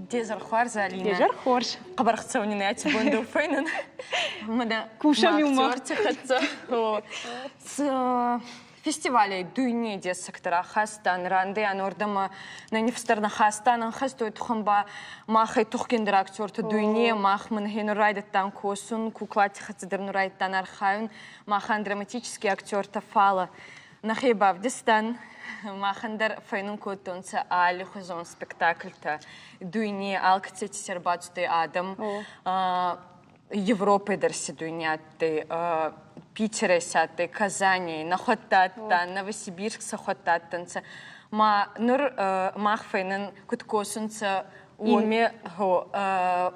Де зӕр хорз, Алина. Де зӕр хорз. Хъӕбӕр хцӕуни нӕ аци бон дӕу фӕйнун. Мӕнӕ Кусӕм иумӕ. Актерти хӕццӕ. Фестивалӕй дуйне дессӕгтӕ рахастан, рандӕ уордӕмӕ нӕ нифсдӕр нӕ хастан, ӕнхӕст тухӕн ба махӕй тухгиндӕр актертӕ дуйне, мах мын хе нур райдӕдтан косун, куклати хӕццӕ дӕр нур райдӕдтан архайун, махӕн драматический актертӕ фала нӕхе бавдистан, махӕн дӕр фӕйнун кодтонцӕ аллихузон спектакльтӕ. Дуйне алкӕцити ӕрбацудӕй адӕм. Европӕй дӕр си дуйне адтӕй, Питерӕй си адтӕй, Казанӕй, нӕхуӕдтӕ адтан, Новосибирск сӕхуӕдтӕ адтӕнцӕ. Ма нур мах фӕйнӕн куд косунцӕ, уоми,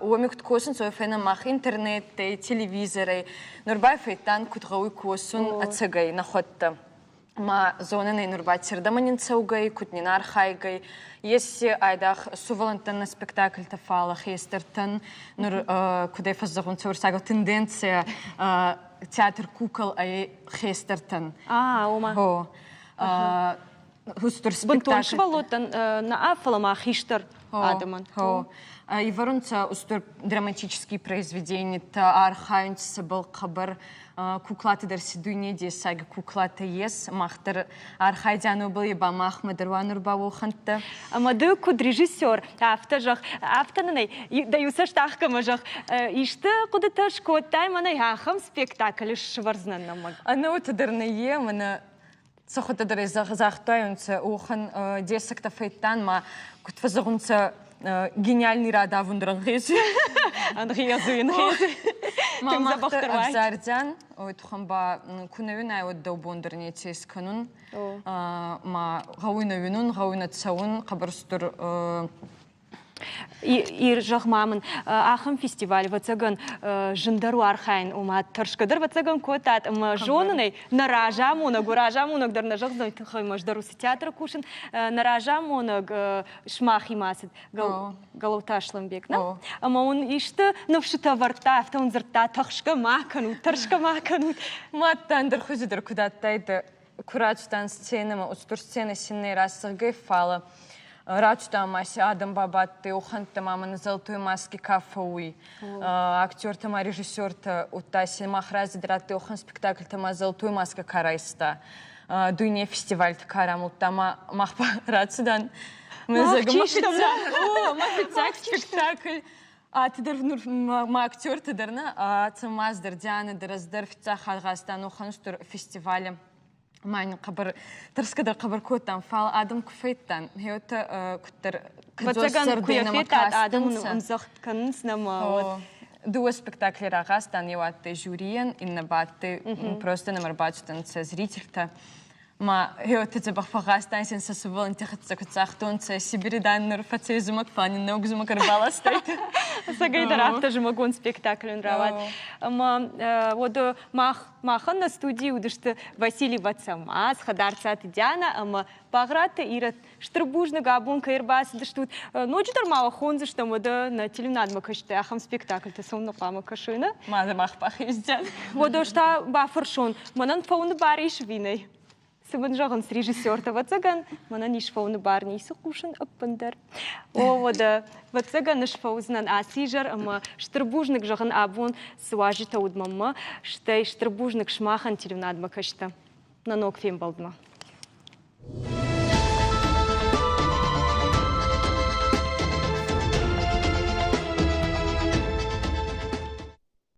уоми куд косунцӕ, уой фӕйнӕн мах интернеттӕй, телевизорӕй. Нур ба фӕйдтан, куд гъӕуй косун ӕцӕгӕй нӕхуӕдтӕ. Ма зонӕн ӕй нур ба цирдӕмӕ нин цӕугӕй, куд нин архайгӕй. Ес айдагъ сувӕллӕнттӕн нӕ спектакльтӕ, фал хестӕртӕн нур кудӕй фӕззӕгъунцӕ уруссагау тенденция театр кукол ӕй хестӕртӕн. А, ома. Хо. Устур Бынтон спектакль. сывӕллоттӕн нӕ, фӕлӕ ма хистӕр адӕмӕн. Хо. Ивӕрунцӕ устур драматические произведениятӕ, архайунцӕ сӕбӕл хъӕбӕр куклатӕ дӕр си дуйне дессаги куклатӕ ес. Мах дӕр архайдзиан уобӕл, е ба махмӕ дӕр уа нур ба уохӕнттӕ. Ӕмӕ ды куыд режиссер, афтӕ зӕгъ, афтӕ нын ӕй дӕ иу цӕст ахгӕмӕ зӕгъ, исты хъуыдытӕ скодтай мӕнӕй ахӕм спектакль сывӕрдзынӕн нӕмӕг? Ӕнӕуты дӕр нӕ е, мӕнӕ цӕхуӕдтӕ дӕр загътайунцӕ, уӕхӕн дессӕгтӕ федтан ма куд фӕзӕгъунцӕ, гениальный радавун дӕр ӕнгъезуй. Ӕнгъезуй, ӕнгъезуй. Ма Тынг мах дзӕбӕхдӕр дӕр уай. ӕвзардзиан, ой тухӕн ба ку нӕ уинай, уӕд дӕу бон дӕр неци искӕнун. Ма гъӕуй нӕ уинун, гъӕуй нӕ цӕун, хъӕбӕр устур Ир, зӕгъ-ма мын, ахӕм фестиваль, ӕвӕццӕгӕн, зындӕр у архайын, ома тӕрсгӕ дӕр, ӕвӕццӕгӕн, кодтат ӕмӕ зонын ӕй, нӕ разамонӕг, у разамонӕг дӕр нӕ зӕгъдзӕн, тыххӕй ӕз дӕр уыцы театры кусын, нӕ разамонӕг сымахимӕ ацыд Галауты Аслӕнбег, нӕ? Ӕмӕ уын исты ныфсытӕ ӕвӕрдта, афтӕ уын дзырдта, тӕхсгӕ ма кӕнут, тӕрсгӕ ма кӕнут. Мадта ӕндӕр хузи дӕр куд адтайдӕ, ку рацудан сценӕмӕ, устур сценӕ син нӕ рацӕгӕй, фалӕ рацудан ма си адӕм бабадтӕй, уохӕнттӕ ма мӕнӕ золотой маски ка фӕууй, актертӕ ма режиссертӕ, удта си мах рази дӕр адтӕй уӕхӕн спектакльтӕ ма золотой маскӕ ка райста, дуйне фестивальти ка рамулдта, ма мах ба рацудан. Ма фиццаг спектакль Аты дӕр нур ма актертӕ дӕр нӕ, Ацӕмӕз дӕр, Диана дӕр, ӕз дӕр фиццаг хатт гъазтан уӕхӕн устур фестивали. Ма ин хъӕбӕр тӕрсгӕ дӕр хъӕбӕр кодтам, фал адӕм ку федтан, гьеуотӕ куддӕр Ӕвӕццӕгӕн, куы йӕ федтат, адӕм ӕмдзӕгъд кӕнынц нӕма, уӕд. Дууӕ спектакли рагъазтан, еу адтӕй жюрийӕн, иннӕ ба адтӕй просто нӕмӕ ӕрбацудӕнцӕ зрительтӕ. Ма гьеуотӕ дзӕбӕх фӕгъгъазтан син сӕ сувӕллӕнтти хӕццӕ куд загътонцӕ, Сибири дан нур фӕцӕй зумӕг, фал нин нӕуӕг зумӕг ӕрбаластайтӕ. Ӕцӕгӕйдӕр афтӕ зымӕгон спектакль рауад. Ӕма уӕд мах махӕн нӕ студийы уыдысты Василий Вацамаз, Хӕдарцаты Диана ӕмӕ Багъраты Ирӕт. Стыр бузныг абон кӕй ӕрбацыдыстут. Ноджыдӕр ма уӕ хондзыстӕм уӕдӕ нӕ телеуынадмӕ кӕсджытӕ ахӕм спектакльтӕ цӕуыннӕ хъуамӕ кӕсой, нӕ? Ма дзы мах бахиздзӕн. Уӕдӕ ӕз та бафӕрсон, мӕнӕн фӕуыны бар ис ӕви нӕй? Цы мын зӕгъынц режиссертӕ? Ӕвӕццӕгӕн, мӕнӕн ис фӕуыны бар, ницы хъусын ӕппындӕр. О, уӕдӕ, ӕвӕццӕгӕн, ӕз фӕуыдзынӕн ацы изӕр ӕмӕ стыр бузныг зӕгъын абон цы уазджытӕ уыд мӕнмӕ, стӕй стыр бузныг сымахӕн телеуынадмӕ кӕсджытӕ. Нӕ ног фембӕлдмӕ.